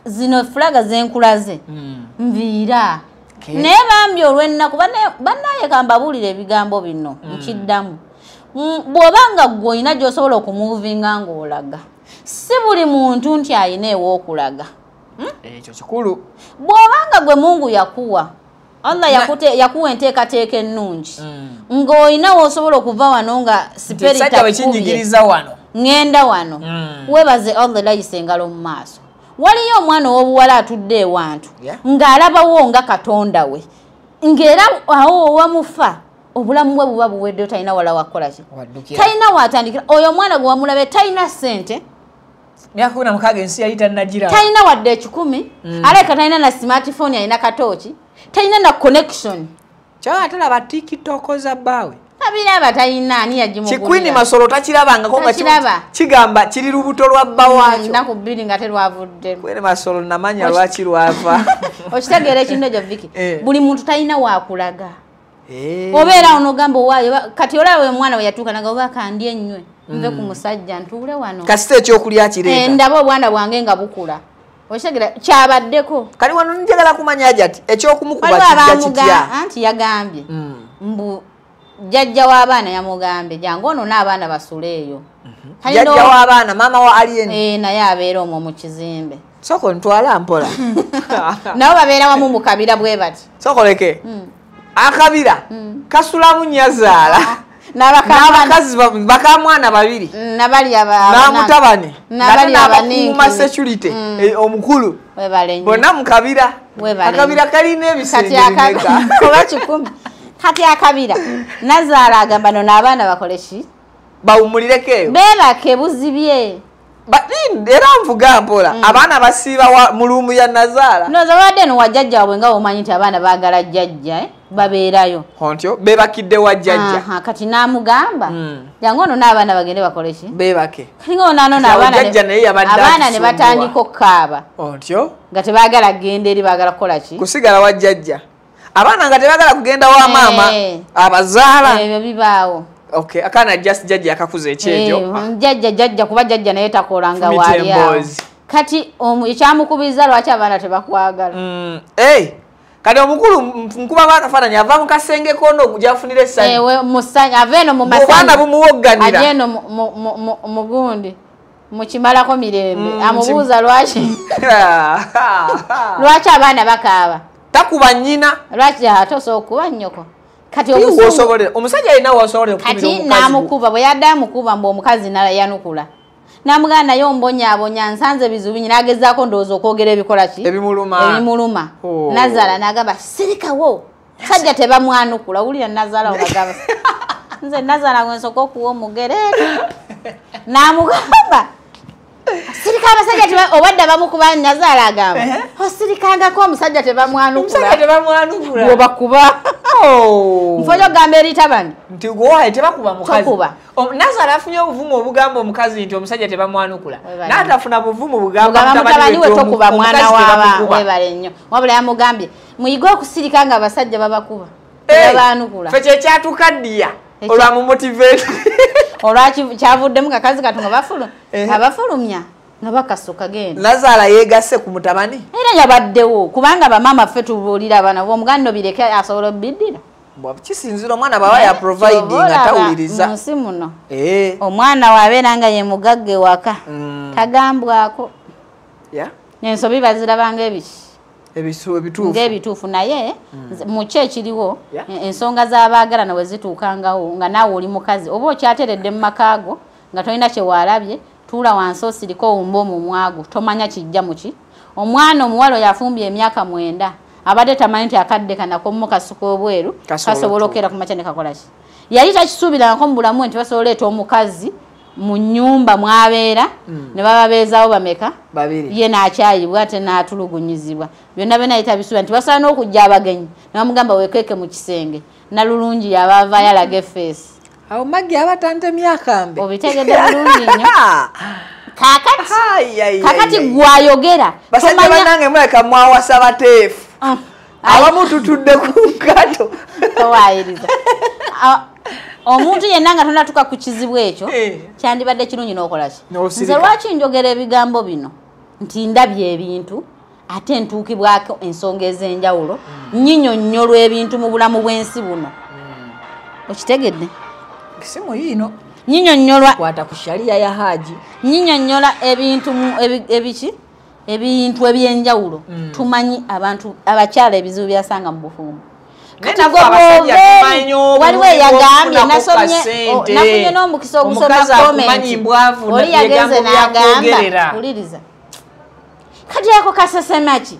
zino fulaga zenkulaze nviira. Naye bambi olw'ennaku bannaye kambabuulira ebigambo bino nkiddamu. Bw'obanga ggwe olina gy'osobola okumuvinga ng'olaga, si buli muntu nti ayina ew'okulaga. Ekyo kikulu. Bw'obanga gwe Mungu yakuwa, Allah yakuwa enteekateeka ennungi, ng'olina w'osobola okuva wano nga siperi takubye, ŋŋenda wano, weebaze Allah layisa engalo mu maaso. Waliyo omwana ow'obuwala atudde ewantu ng'alabawo nga Katonda we, ng'era awo wamufa obulamu bwe buba buweddeyo, talina wala wakukola ki, talina watandikira. Oyo omwana gwe wamulabe talina ssente, talina wadde 1,000, aleka talina na smartphone, alina katooki, talina na connection. Kyatalaba TikTok za bbaawe tabiraba, talina ani yagimugulira. Kikwini Masolo takirabangako nga kigamba kiri lubuto lwa bba waakyo. Nnaku 2 nga terwavuddemu. Kwini Masolo namanya lwaki lwava. Okitegeera ekintu ekyo Vicky, buli muntu talina waakulaga. Obeera onogamba owaayo kati olaba omwana we yatuuka naga oba kandi ennywe nve ku musajja ntuule wano. Kasita ekyokulya kireeta. Ndaba obwana bwange nga bukula. Okitegeera kyabaddeko. Kali wano njagala kumanya Hajati ekyokumukuba kijja kitya. Anti yagambye mbu jjajja w'abaana yamugambye jangu ono n'abaana basule eyo. Jjajja w'abaana maama wa Alien. Naye abeera omwo mu kizimbe. Soko ntwala mpola. Nabo babeera wamu mu kabira bwe bati. Soko leke. Akabira kasulamu nyazaala n'abakazi bakamwana babiri n'amutabani n'abakuuma security omukulu bonna mu kabira. Akabira kalina ebisenge bimeka? Oba 10. Kati akabira nazaala agamba no n'abaana bakole ki, bawummulireko eyo, beebake buzibye. Era nvuga mpola abaana basiiba mu luumu ya nazaala. Ndowooza babadde no wa jjajja waabwe nga omanyi nti abaana baagala jjajja babeerayo. Ontyo beebakidde wa jjajja. Kati n'amugamba jangu ono n'abaana bagende bakole ki, beebake. Kati ng'ono n'abaana ne batandika okukaaba. Ontyo nga tebaagala kugenda eri, baagala kukola ki, kusigala wa jjajja. Abaana nga tebaagala kugenda wa maama abazaala. Ebyo bibaawo. Okay, akana just jjajja akakuza ekyejo. Jjajja jjajja kuba jjajja naye takolanga wali awo. Kati ekyamukubiza lwaki abaana tebakwagala? Kati omukulu nkuba bakafaananyi ava mu kasenge kono gy'afunira essanyu. Musanyu ava eno mu masanyu. Obwana bumuwogganira. Ajja eno mu gundi mukimalako mirembe. Amubuuza lwaki lwaki abaana bakaaba. Takuba nnyina. Lwaki ate osobola okuba nnyoko. Kati omusajja alina w'osobolera okukubira omukazi. Kati n'amukuba bwe yadde amukuba mbu omukazi nayanukula. Namugamba naye ombonyaabonya nsanze bizibu bingi n'agezaako ndowooza okwogera ebikola ki? Ebimuluma. Nazaala n'agamba sirikawo. Sajja tebamwanukula wulira nazaala wagamba. Nze nazaala gwe nsooka okuwa omugere. N'amugamba sirika abasajja obadde bamukuba nazaala agamba osirikangako omusajja tebamwanukula. Omusajja tebamwanukula. Bw'obakuba. Nfo ogamba eri tabani nti gwowaye tebakuba mukazi. Nazaala afunye obuvumu obugamba omukazi nti omusajja tebamwanukula. N'atafuna buvumu bugamba mutabani we tokuba mwana w'aba. Webale nnyo. Wabula yamugambye muyige okusirika nga abasajja babakuba. Tebabanukula. Ffe kye kyatukaddiya olwamumotivate. Olwaki kyavuddemu kakazi katu nga abafulumya nga bakasuka genda. Nazaala yeegasse ku mutabani? Era yabaddewo kubanga bamaama ffe tubuulira abaana omuganda bireke asobola obbiddira. Kisinziira omwana bw'aba ya providing nga tawuliriza. Mu nsi muno omwana w'abeera nga ye mugagga ewaka tagambwako. Ensobi bazirabanga ebiki? Ng'ebituufu naye mu ki ekiriwo ensonga z'abaagalana we zituukangawo nga naawe oli mukazi oba okyateredde mu makaago nga tolina kye waalabye, tuula wansi osirike owumbe omumwago tomanya kijja muki. Omwana omuwala oyo afumbye emyaka 9 abadde tamanyi nti akadde kanako mu kasuka obweru kasobola okera ku makya ne kakola ki. Yali takisuubirangako mu bulamu nti basobola oleeta omukazi Mu nnyumba mwabeera ne bababeezaawo bameka ye n'akyayibwa ate n'atulugunyizibwa byonna byonna yitabisuubira nti basobola n'okujja abagenyi ne bamugamba weekweke mu kisenge Nalulungi yaba avaayo alaga effeesi. Awo Maggie aba tantemye akambe. Obitegedde bulungi nnyo. Kakati gwayogera basajja bannange muleka mwawasa bateefu abamu tutudde ku nkato towaayiriza. Omuntu yenna nga tonatuuka ku kizibu ekyo kyandibadde kirungi n'okola ki? Nze lwaki njogera ebigambo bino nti ndabye ebintu ate ntuukibwako ensonga ez'enjawulo nnyinyonnyolwa ebintu mu bulamu bw'ensi buno. Okitegedde? Simu yiino nnyinyonnyola kwata ku sharia ya Haji nnyinyonnyola ebintu ebiki ebintu ebyenjawulo. Tumanyi abantu abakyala ebizibu byasanga mu bufumbo. Kati waliwo eyagambye nafunye n'omukisa ogusoma comment oli yagenze n'agamba wuliriza kati ako kasesemaki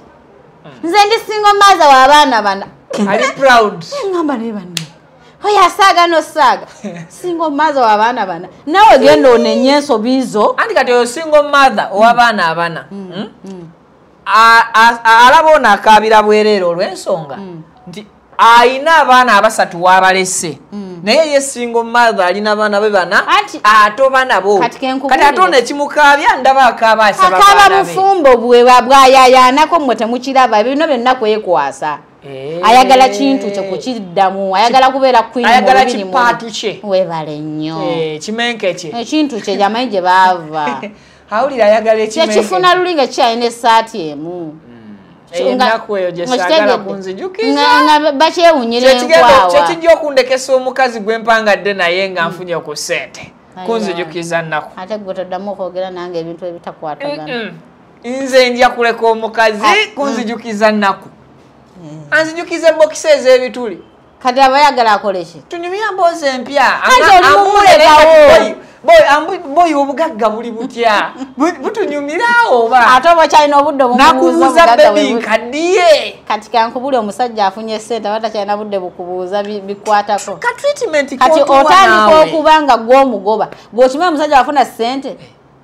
nze ndi single mother w'abaana bana. Ali proud ngamba naye banna oyo asaaga n'osaaga single mother w'abaana bana nawe genda onenye ensobi zo. Anti kati oyo single mother ow'abaana abana alaba ono akaabira bwereere olw'ensonga nti ayina abaana abasatu wabalese naye ye single mother alina abaana be bana atoba nabo kati ate ono ekimukaabya ndaba akaaba asaba akaaba bufumbo bwe bwayayaanako mmwe temukiraba bino byonna kwekwasa. Ayagala kintu kye kukiddamu ayagala kubeera queen ayagala kipaatu kye webale nnyo kimenke kye ekintu kye jamanyi gye baava awulira ayagala ekimenke kyekifuna luli nga kyalina essaati emu ennaku eyo gye saagala kunzijukiza nga bakyewunyira enkwawa kyekijja okundekesa omukazi gwe mpangadde naye nga nfunye ku ssente kunzijukiza nnaku. Ate gwe toddamu okwogera nange ebintu ebitakwatagana. Nze nja kuleka omukazi kunzijukiza nnaku anzijukiza ebokisi ez'ebituli. Kati aba ayagala akole ki? Tunyumya mboozi empya. Boyi obugagga buli butya butunyumirawo oba ate oba okyalina obudde nakubuuza bebi nkaddiye. Kati kankubule omusajja afunye ssente aba takyalina budde bukubuuza bikwatako ka treatment kati otandika okuba nga gw'omugoba gw'okimanyi omusajja afuna ssente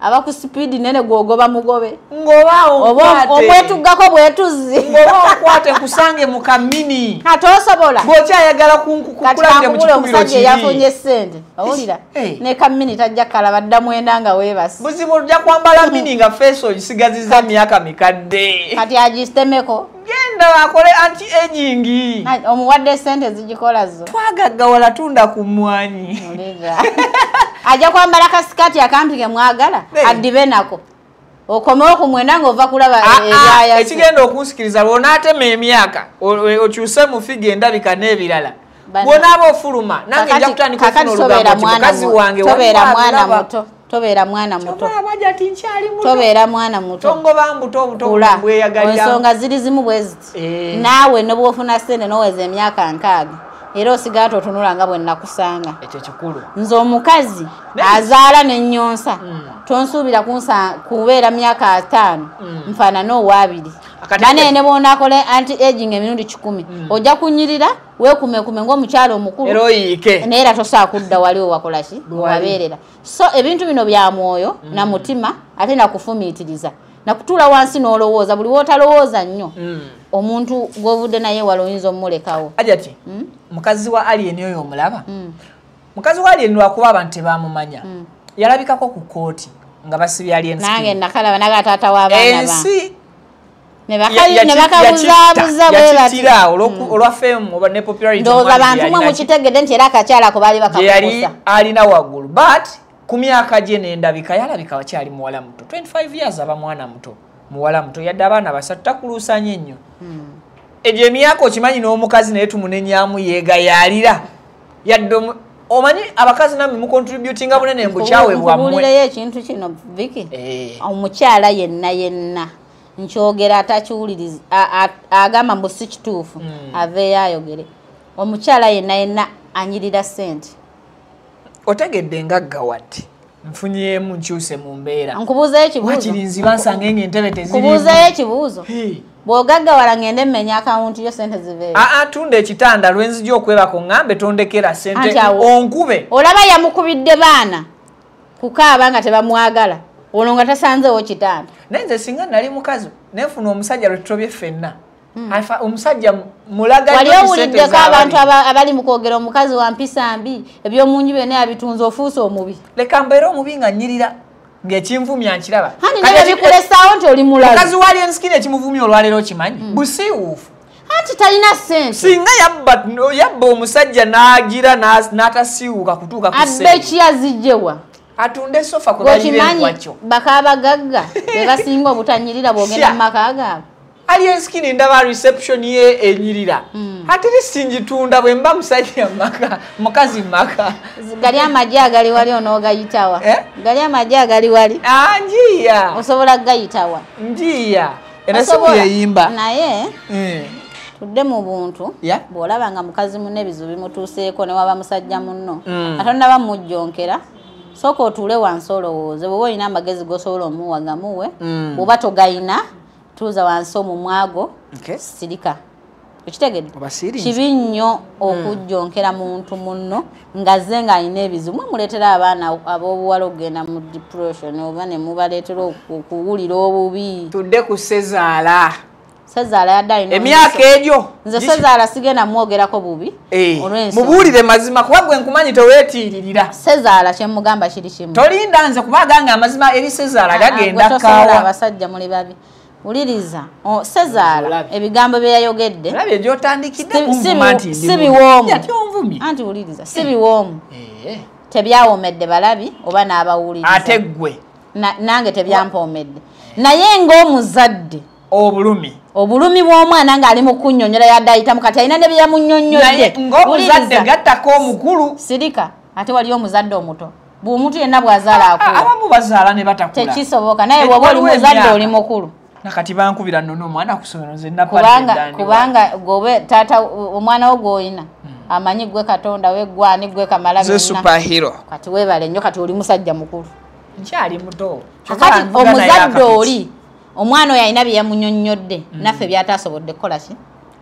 aba ku sipiidi nene gw'ogoba mugobe ng'oba onkwate omwetuggako bwetuzi ng'oba onkwate nkusange mu kamini ate osobola bw'okyayagala kunkukulabire mu kikubiro omusajja eyafunye ssente owulira ne kamini tajja kalaba dda mwenda nga weebase buzibu ojja kwambala mini nga feesi ogisigazizza myaka mikadde kati agitemeko genda akole anti aging omuwadde ssente zigikola zo twagaggawala tunda ku mmwanyi ajja kwambala kasikati akampi ke mwagala addibe nako okomewo ku mwenda ng'ova kulaba ebyayase. Ekigenda okunsikiriza lw'onaatema emyaka okyuse mu figa endabika n'ebirala bw'onaaba ofuluma nange nja kutandika okufuna olugambo nti mukazi wange tobeera mwana muto tobeera mwana muto tongoba mbuto obuto bweyagalira ensonga ziri zimu bwe ziti naawe ne bw'ofuna ssente n'oweza emyaka 6 era osigala totunula nga bwe nnakusanga. Ekyo kikulu. Nze omukazi azaala n'ennyonsa tonsuubira kubeera myaka 5 nfaanana owaabiri bane ne bw'onaakola anti aging emirundi 10 ojja kunyirira weekumekume ng'omukyala omukulu era oyiike naye era tosobola kudda wali owakola ki wabeerera. So ebintu bino bya mwoyo na mutima ate nakufumiitiriza nakutuula wansi n'olowooza buli w'otalowooza nnyo omuntu gw'ovudde naye wala oyinza omulekawo. Ajati mukazi wa Alien oyo omulaba mukazi wa Alien lwakuba abantu tebamumanya yalabikako ku kkooti nga basibye Alien skin. Nange nakalaba naga taata w'abaana ba ensi ne bakabuzaabuza bwe bati olwa fame oba ne popularity. Ndowooza abantu mwe mukitegedde nti era akakyala ako baali bakakukusa yali alina waggulu but ku myaka gye n'endabika yalabika wakyali muwala muto 25 years aba mwana muto muwala muto yadde abaana basatu takuluusanye nnyo. Egyo emyaka okimanyi n'omukazi naye tumunenyamu yeegayaalira yadde omanyi abakazi namwe mucontributinga bunene mbukyawe bwammwe. Nkubuulireyo ekintu kino Vicky omukyala yenna yenna nkyogera atakiwuliriza agamba mbu si kituufu aveeyo ayogere. Omukyala yenna yenna anyirira ssente. Otegedde ngaggawadde nfunyeemu nkyuse mu mbeera. Nkubuuzayo ekibuuzo. Wakiri nziba nsange ng'entebe teziriimu. Nkubuuzayo ekibuuzo. Bw'ogaggawala ngende mmenya akawunti yo ssente ziveeyo. Aa tunda ekitanda lwenzija okwebako ŋŋambe tondekera ssente onkube. Olaba yamukubidde baana. Kukaaba nga tebamwagala. Ono nga tasanzeewo kitanda. Naye nze singa nali mukazi nenfuna omusajja lwe tutobye ffenna. Omusajja mulaga wali owuliddeko abantu abali mu kwogera omukazi wa mpisa mbi, ebyomunju byonna yabitunze, ofuuse omubi. Leka mbeere omubi nga nnyirira ng'ekinvumya nkiraba. Hani naye bikulesaawo nti oli mulalu. Mukazi wa Alien Skin ekimuvumya olwaleero okimanyi? Busiiwuufu. Anti talina ssente. Singa yabba omusajja n'agira n'atasiiwuuka kutuuka ku ssente. Abbe ki azigyewa? Atunde sofa kwe balira enkwakyo. Bakaabagagga be basinga obutanyirira bw'ogenda mu maka gaabwe. Alien Skin ndaba reception ye enyirira. Ate singitunda bwe mba musajja maka, mukazi maka. Gali amagi agali wali onoogayitawa. Gali amagi agali wali. Ah, njiya. Osobola gayitawa. Njiya. Era simu yeyimba. Naye tudde mu buntu, bw'olaba nga mukazi munne ebizibu bimutuuseeko ne waba musajja munno. Ate onnaba mujjonkera. Sooka otuule wansi olowooze, bw'oba olina amagezi g'osobola omuwa gamuwe, bw'oba togayina tuuza wansi omumwago, sirika. Okitegedde? Kibi nnyo okujjonkera muntu munno ng'azze ng'alina ebizibu. Mwe muleetera abaana ab'obuwala okugenda mu depression oba ne mubaleetera okuwulira obubi. Tudde ku Ssezaala. Ssezaala yadde alina emyaka egyo. Nze Ssezaala sigenda mwogerako bubi. Mubuulire mazima kuba gwe nkumanyi toweetiiririra. Ssezaala kye mugamba kiri kimu. Tolinda nze kuba aganga amazima eri Ssezaala gagenda kaawa. Abasajja muli babi. Wuliriza, Ssezaala ebigambo bye yayogedde si biwoomu. Anti wuliriza, si biwoomu. Tebyawoomedde balabi oba n'abawuliriza. Ate ggwe. Nange tebyampomedde. Naye ng'omuzadde obulumi. Obulumi bw'omwana ng'ali mu kunnyonnyola yadde ayitamu kati alina ne bye yamunnyonnyodde. Ng'omuzadde gattako omukulu. Sirika, ate waliyo omuzadde omuto. Bw'omuntu yenna bw'azaala akula. Abamu bazaala ne batakula. Tekisoboka naye bw'oba oli muzadde oli mukulu. Nakati bankubira nno omwana ku ssomero nze nappadde kubanga gobe taata omwana wo gw'olina amanyi gwe Katonda we gwani gwe kamala byonna. Superhero. Kati weebale nnyo kati oli musajja mukulu. Nkyali muto. Kati omuzadde oli omwana oyo alina bye yamunnyonnyodde naffe by'ataasobodde kukola ki?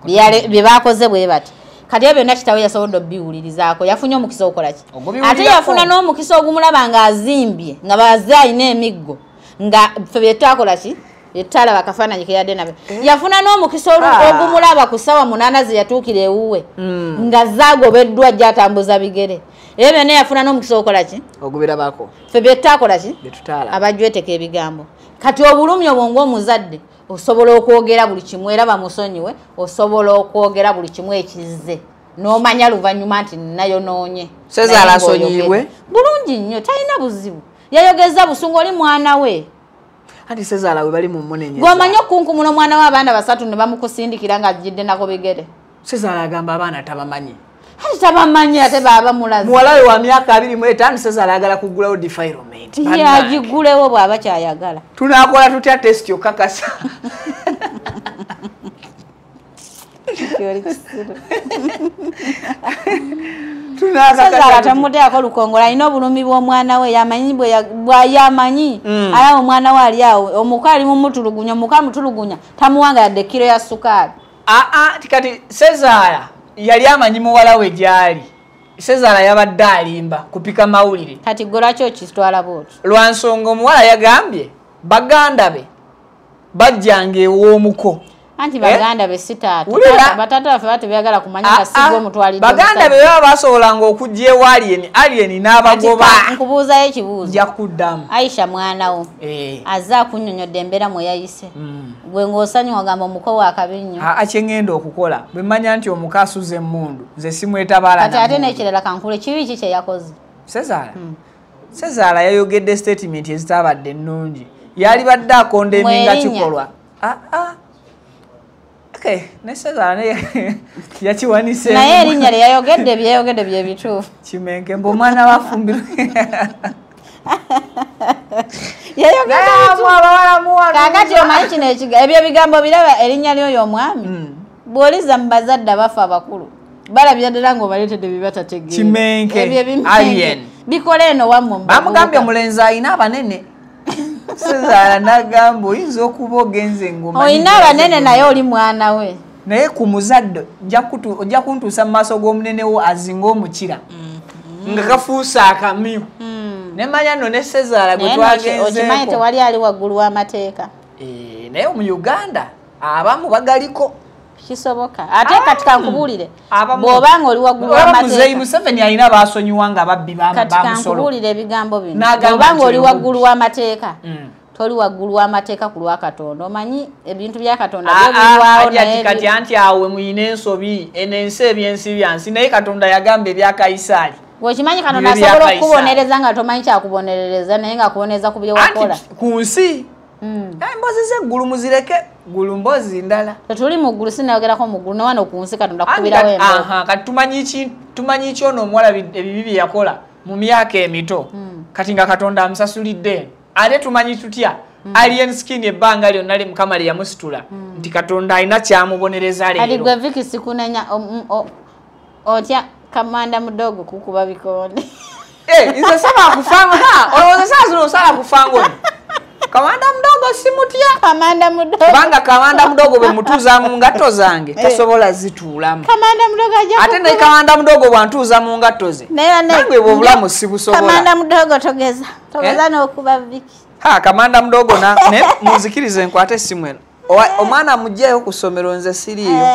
Bye baakoze bwe bati. Kati ebyo byonna kitaawe yasobodde obbiwulirizaako, yafunye omukisa okukola ki? Ate yafuna n'omukisa ogumulaba ng'azimbye nga baze alina emiggo nga ffe bye twakola ki? Ettala bakafaananyi ke yadde nabyo. Yafuna n'omukisa ogumulaba ku ssaawa 8 ze yatuukira ewuwe nga zaagobeddwa gy'atambuza bigere. Ebyo byonna yafuna n'omukisa okukola ki? Ogubirabako. Ffe bye tutakola ki? Abajweteka ebigambo. Kati obulumi obwo ng'omuzadde osobola okwogera buli kimu era bamusonyiwe, osobola okwogera buli kimu ekizze n'omanya luvannyuma nti nayonoonye. Ssezaala asonyiibwe? Bulungi nnyo, talina buzibu. Yayogeza busungu oli mwana we. Anti Ssezaala we bali mu mmunenyeza. Gw'omanyi okunkumula omwana w'abaana basatu ne bamukusindikira ng'ajjidde nako bigere. Ssezaala agamba abaana tabamanyi. Anti tabamanyi ate baaba mulaze. Muwala we wa myaka 25 Ssezaala ayagala kuggulawo defilement. Ye agiggulewo bw'aba kyayagala. Tunaakola tutya test okakasa? Ssezaala tamuteekako lukongola, alina obulumi bw'omwana we, yamanyi bw'ayamanyi. Alaba omwana we ali awo, omuka ali mumutulugunya, omuka amutulugunya, tamuwanga yadde kiro ya sukaali. Kati Ssezaala yali amanyi muwala we gy'ali. Ssezaala yabadde alimba kupika mawulire. Kati gwe lwaki okitwala bw'otyo? Lwa nsonga omuwala yagambye baganda be bajjanga ew'omuko. Anti baganda be si taata. Bataata baffe batebyagala kumanya nga si gwe omutwalidde. Baganda be baba basobolanga okujja ewa Alien, Alien n'abagoba. Nkubuuzayo ekibuuzo. Nja kuddamu. Aisha mwana wo azze akunnyonnyodde embeera mwe yayise. Gwe ng'osanyuka ogamba omuko wa kabi nnyo. Kye ŋŋenda okukola bwe mmanya nti omuko asuza emmundu nze simwetabaala. Kati ate n'ekirala kankule kibi ki kye yakoze? Ssezaala. Ssezaala yayogedde statement ezitaabadde nnungi. Yalibadde akonda eminga kikolwa. Okay, ne Ssezaala naye yakiwanise. Naye erinnya lye yayogedde byeyogedde bye bituufu. Kimenke mbu omwana wafumbirwa. Yayogedde Kaakati omanyi kino ebyo ebigambo biraba erinnya ly'oyo omwami. Bw'oliza mu bazadde abafa abakulu balabira ddala ng'obaleetedde bye batategeera. Kimenke, Alien. Bikola eno wammwe mu bavubuka. Bamugambye omulenzi alina abanene. Ssezaala n'agamba oyinza okuba ogenze ng'omanyi. Olina abanene naye oli mwana we. Naye ku muzadde ojja kuntuusa mu maaso g'omunene wo azinga omukira. Nga kafuuse akamyu. Ne manya nno ne Sezaala gwe twagenzeeko. Okimanyi tewali ali waggulu w'amateeka. Naye mu Uganda abamu bagaliko. Kisoboka. Ate kati kankubuulire. Bw'oba ng'oli waggulu w'amateeka. Muzeeyi Museveni alina baasonyiwa nga babbi bamusolo. Kati kankubuulire ebigambo bino. Bw'oba ng'oli waggulu w'amateeka. Toli waggulu w'amateeka ku lwa Katonda. Omanyi ebintu bya Katonda byo biriwawo naye. Kati anti awe muyina ensobi, eno ensi ebyensi byansi naye Katonda yagamba ebya Kayisaali. Okimanyi Katonda asobola okukubonereza nga tomanyi kyakubonerereza naye ng'akubonereza ku bye wakola. Anti ku nsi. Emboozi z'eggulu muzireke, ggulu mboozi ndala. Tetuli mu ggulu, sinayogerako mu ggulu, ne wano ku nsi Katonda akukubirawo emboozi. Kati tumanyi ki ono omuwala ebibi bye yakola mu myaka emito. Kati nga Katonda amusasulidde. Ate tumanyi tutya Alien Skin ebbanga lyonna li Mukama lye yamusitula nti Katonda alina kyamubonereza leero. Kati gwe Viki sikunenya otya Kamanda Mudogo kukuba bikonde. Nze saba kufanga. Olowooza saa zino osala kufanga ono. Kamanda Mudogo simutya. Kamanda Mudogo. Kubanga Kamanda Mudogo bwe mutuuza mu ngatto zange tasobola zituulamu. Kamanda Mudogo ajja. Ate naye Kamanda Mudogo bw'antuuza mu ngatto ze. Nange bwe obulamu sibusobola. Kamanda Mudogo togeza. Togeza n'okuba Viki. Kamanda Mudogo ne munzikirize nkwate essimu eno. Omwana mugyeyo ku ssomero nze siriiyo.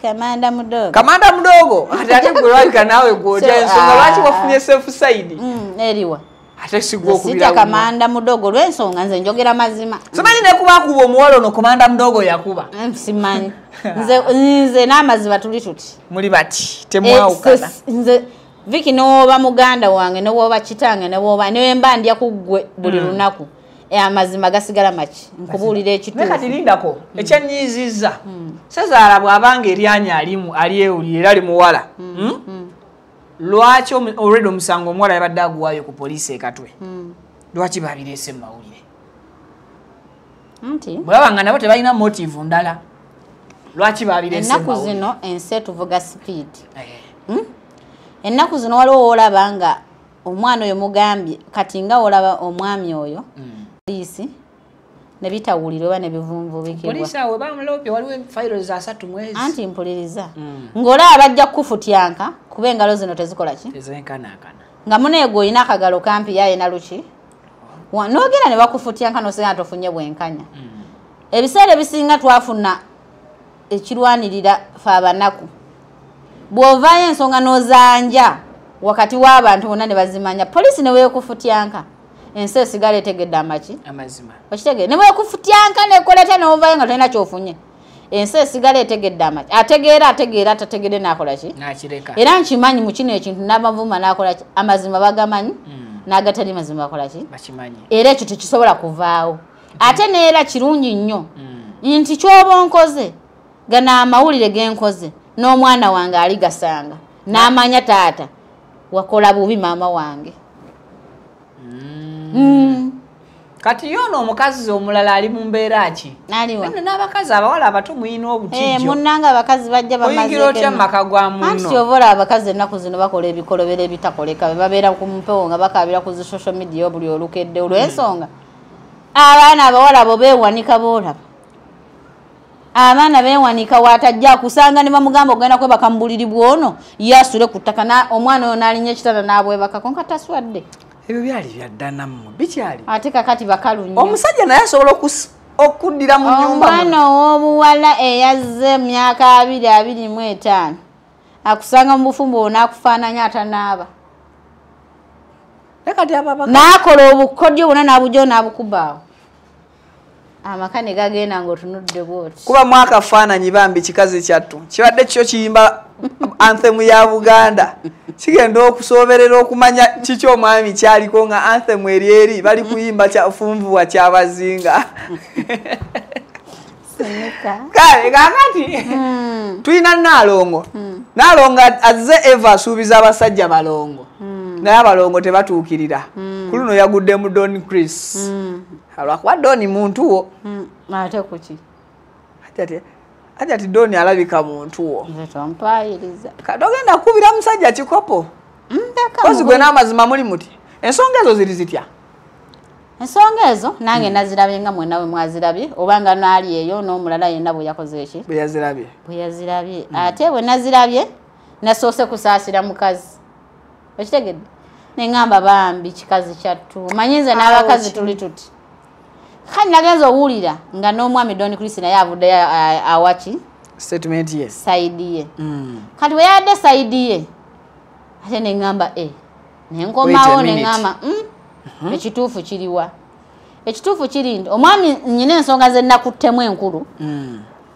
Kamanda Mudogo. Kamanda Mudogo ate gwe lwabika naawe gw'otya ensonga lwaki wafunye safe side? Eriwa. Ate sigwa okubira. Sitya Kamanda Mudogo olw'ensonga nze njogera mazima. Simanyi ne kuba akuba omuwala ono Kamanda Mudogo yakuba. Simanyi. Nze n'amazima tuli tuti. Muli bati temwawukana. Nze Viki n'oba muganda wange n'oba kitange n'oba ne mba ndya ku ggwe buli lunaku. Amazima gasigala maki nkubuulira ekituufu. Naye kati lindako ekyanyiizizza. Sezaala bw'abanga eryanya alimu alyewulira era ali muwala. Lwaki already omusango omuwala yabadde aguwaayo ku poliisi e Katwe? Lwaki babireese mu mawulire? Nti bw'aba nga nabo tebalina motive ndala, lwaki babireese mu ennaku mawulire? Zino ensi etuvuga speed. Ennaku zino waliwo w'olaba nga omwana oyo mugambye kati nga olaba omwami oyo poliisi ne bitawulirwa oba ne bivunvubikibwa. Poliisi awo bamulopye waliwo fayiro za 3 mwezi. Anti mpuliriza. Ng'olaba bajja kukufutyanka kuba engalo zino tezikola ki? Tezenkanankana. Nga muneego olina akagalo kampi yaye na luki. N'ogenda ne bakufutyanka n'osigala tofunye bwenkanya. Ebiseera ebisinga twafuna ekirwanirira ffe abanaku. Bw'ovaayo ensonga n'ozanja wakati w'abantu bonna ne bazimanya, poliisi ne weekufutyanka. Ensi esigala etegedde amaki? Amazima. Okitegedde? Ne weekufutyanka n'ekoleta n'ovaayo nga tolina ky'ofunye. Ensi esigala etegedde amaki. Ategeera ategeera atategedde n'akola ki? N'akireka. Era nkimanyi mu kino ekintu n'abavuma n'akola ki? Amazima bagamanyi, n'agatali mazima bakola ki? Bakimanyi. Era ekyo tekisobola kuvaawo. Ate neera kirungi nnyo nti ky'oba onkoze gano amawulire ge nkoze n'omwana wange aligasanga n'amanya taata wakola bubi maama wange. Kati yono omukazi omulala ali mu mbeera ki? Naliwa. N'abakazi abawala abato muyina obutijjo. Munnange abakazi bajja bamazeeko. Oyingira otya mu maka gwa munno? Anti ky'oba olaba abakazi ennaku zino bakola ebikolobero ebitakoleka. Babeera ku mpewo nga bakaabira ku zi social media buli olukedde olw'ensonga. Abaana abawala abo beewanika boolaba. Abaana beewanika w'atajja akusanga ne bamugamba ogenda kwebaka mu buliri bw'ono ye asule ku ttaka omwana oyo n'alinnya ekitanda n'abwebakako nga taswadde. Ebyo byali bya dda nammwe bikyali. Ate kakati bakalu nnyo. Omusajja naye asobola okuddira mu nnyumba. Omwana ow'obuwala eyazze mu myaka 20-25 akusanga mu bufumbo n'akufaananya atanaaba. N'akola obukodyo bwonna n'abugyawo n'abukuba awo. Amaka ne gagenda ng'otunudde bw'oti. Kuba mwaka faananyi bambi kikazi kyattu. Kibadde kyo kiyimba anthem ya Buganda. Kigenda okusooberera okumanya kiki omwami kyaliko nga anthem eri eri bali kuyimba kya funvuwa kyabazinga. Kale kakati tulina Naalongo. Naalongo azze Eva asuubiza abasajja balongo. Naye abalongo tebatuukirira. Ku luno yagudde mu Don Chris. Alwakuba Don muntu wo. Ate kuki? Ate ati Don alabika muntu wo. Nze tompaayiriza. Togenda kukubira musajja kikopo. Kozi gwe n'amazima muli muti. Ensonga ezo ziri zitya? Ensonga ezo nange nazirabye nga mwenna bwe mwazirabye oba nga naali eyo n'omulala yenna bwe yakoze eki? Bwe yazirabye. Bwe yazirabye. Ate bwe nazirabye nasoose kusaasira mukazi. Okitegedde? Neŋŋamba bambi kikazi kyattu, manyi nze n'abakazi tuli tuti. Kati nagenza owulira nga n'omwami Don Chris naye avuddeyo awaki statement ye side ye. Kati bwe yadde side ye ate neŋŋamba nenkomawo neŋŋamba ekituufu kiriwa? Ekituufu kiri nti omwami nnyina ensonga ze nakuttemu enkulu,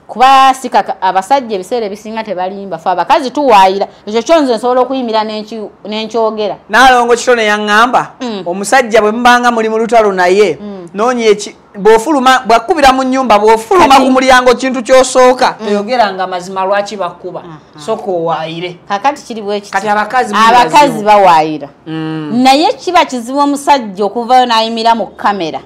kuba sika abasajja ebiseera ebisinga tebalimba, fe abakazi tuwaayira, ekyo kyo nze nsobola okuyimira n'enkyogera. Naalongo Kitone yaŋŋamba omusajja bwe mubanga muli mu lutalo naye noonya bw'ofuluma, bw'akkubira mu nnyumba, bw'ofuluma ku mulyango kintu ky'osooka toyogeranga mazima lwaki bakkuba, sooka owaayire. Kakati kiri bwe kiti, kati abakazi bawaayira, naye kiba kizibu omusajja okuvayo n'ayimira mu kamera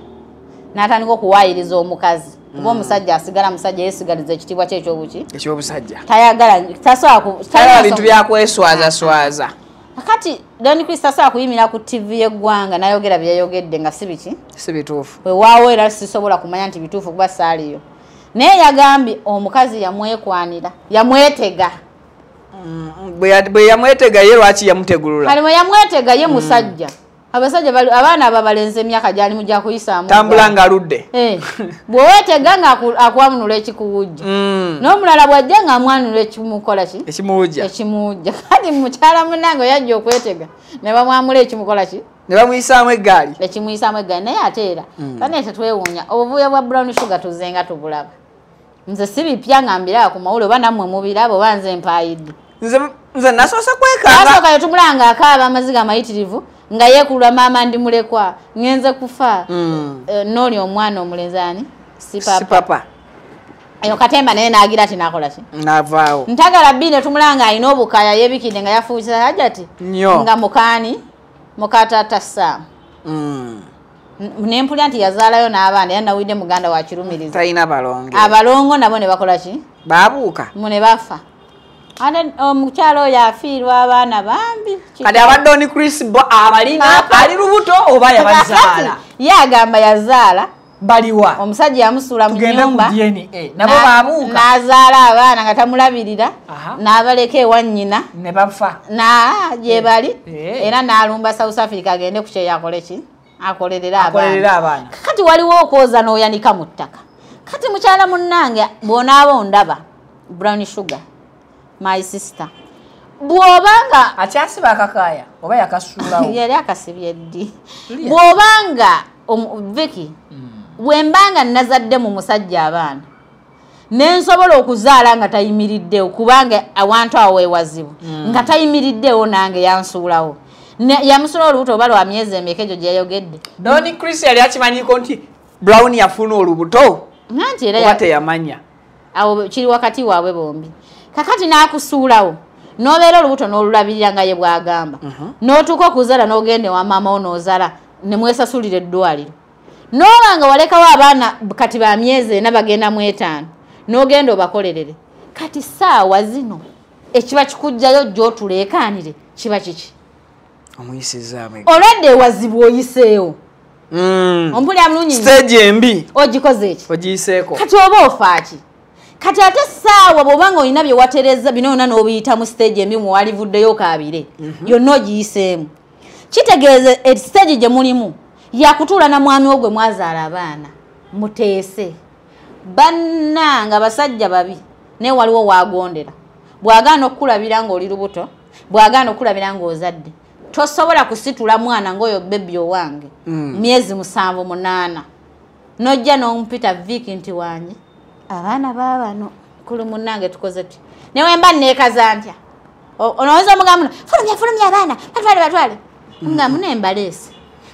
n'atandika okuwaayiriza omukazi, kuba omusajja asigala musajja, yeesigaliza ekitiibwa kye ekyobuki ekyobusajja, tayagala tasobola bintu byakweswazaswaza. Kati Don Chris tasobola kuyimira ku TV y'eggwanga n'ayogera bye yayogedde nga si biki, si bituufu. Weewaawo era sisobola kumanya nti bituufu kuba saaliyo, naye yagambye omukazi yamwekwanira, yamwetega. Bwe yamwetega ye lwaki yamutegulula? Kale bwe yamwetega ye musajja, abasajja abaana ababalenzi emyaka gyalimu gya kuyisaamu tambula ng'aludde, bw'oweetega nga akwamunula ekikuwujja, n'omulala bw'ajja ng'amwanula ekimukola ki, ekimuwujja, ekimuwujja. Kati mukyala munnange yajja okwetega ne bamwamula ekimukola ki, ne bamuyisaamu eggaali, ekimuyisaamu eggaali. Naye ate era bane tetwewuunya, obuvuyo bwa brown sugar tuzenga tubulaba. Nze si bipya nga mbiraba ku mawulire, oba nammwe mubiraba, oba nze mpaayidde. Nze nasoose kwekanga, nasooka ne tumulanga akaaba amaziga amayitirivu nga yeekulula, maama ndi mulekwa, ngenze kufa. N'oli omwana omulenzi ani, si papa. Eyo katemba naye n'agira ati n'akola ki, n'avaawo. Ntagala bbi ne tumulanga alina obukaya, yeebikidde nga yafuukisa hajati nga mukaani mukataata Sam. Nempulira nti yazaalayo n'abaana, era nawulidde muganda wa Kirumiriza talina balongo, abalongo nabo ne bakola ki, baabuuka mu ne bafa. Ate omukyala oyo afiirwa abaana bambi. Kati aba Don Chris bo abalina ali lubuto oba yabazaala? Ye agamba yazaala. Baliwa? Omusajja yamusuula mu nnyumba, nabo baabuuka, n'azaala abaana nga tamulabirira, n'abaleka ewa nnyina ne bafa gye bali, era n'alumba South Africa agende ku kyeyo akole ki, akolerere abaana. Kati waliwo okwoza n'oyanika mu ttaka. Kati mukyala munnange bw'onaaba ondaba brown sugar my sister, bw'obanga akyasiba akakaaya oba yakasuulawo, yali akasibye ddi, bw'obanga Vicky, bwembanga nazadde mu musajja abaana nensobola okuzaala nga tayimiriddewo, kubanga awantu awo wewazibu, nga tayimiriddewo nange yansuulawo, yamusuula olubuto oba lwa myezi emeka egyo gye yayogedde. Don Chris yali akimanyiko nti Brown yafuna olubuto, nanti era oba teyamanya, awo kiri wakati waabwe bombi. Kakati n'akusuulawo n'obeera olubuto n'olulabirira nga ye bw'agamba, n'otuuka okuzaala n'ogenda ewa maama wo n'ozaala ne mwesasulira eddwaliro, n'oba nga walekawo abaana kati ba myezi 4 bagenda mu 5 n'ogenda obakolerere. Kati ssaawa zino ekiba kikujjayo gy'otuleekaanire kiba kiki? Omuyisizaamu olwadde ewazibu oyiseewo, ompulira mulungi, stage embi ogikoze eki, ogiyiseeko, kati oba ofaaki? Kati ate ssaawa bw'obanga olina bye watereza bino yonna n'obiyitamu stage embi mwewalivuddeyo kaabire, yonna ogiyiseemu, kitegeeza stage gye mulimu yakutuula na mwami wo gwe mwazaala abaana muteese. Bannanga basajja babi, naye waliwo waagondera, bw'agaana okukulabira ng'oli lubuto, bw'agaana okukulabira ng'ozadde, tosobola kusitula mwana ng'oyo bebi owange myezi 7 8 n'ojja n'omupita Vicky nti wange abaana baabano kulu munnange tukoze tuti, ne wemba neekaza ntya, onooza omugamba fulumya fulumya abaana batwale batwale, nga munembaleese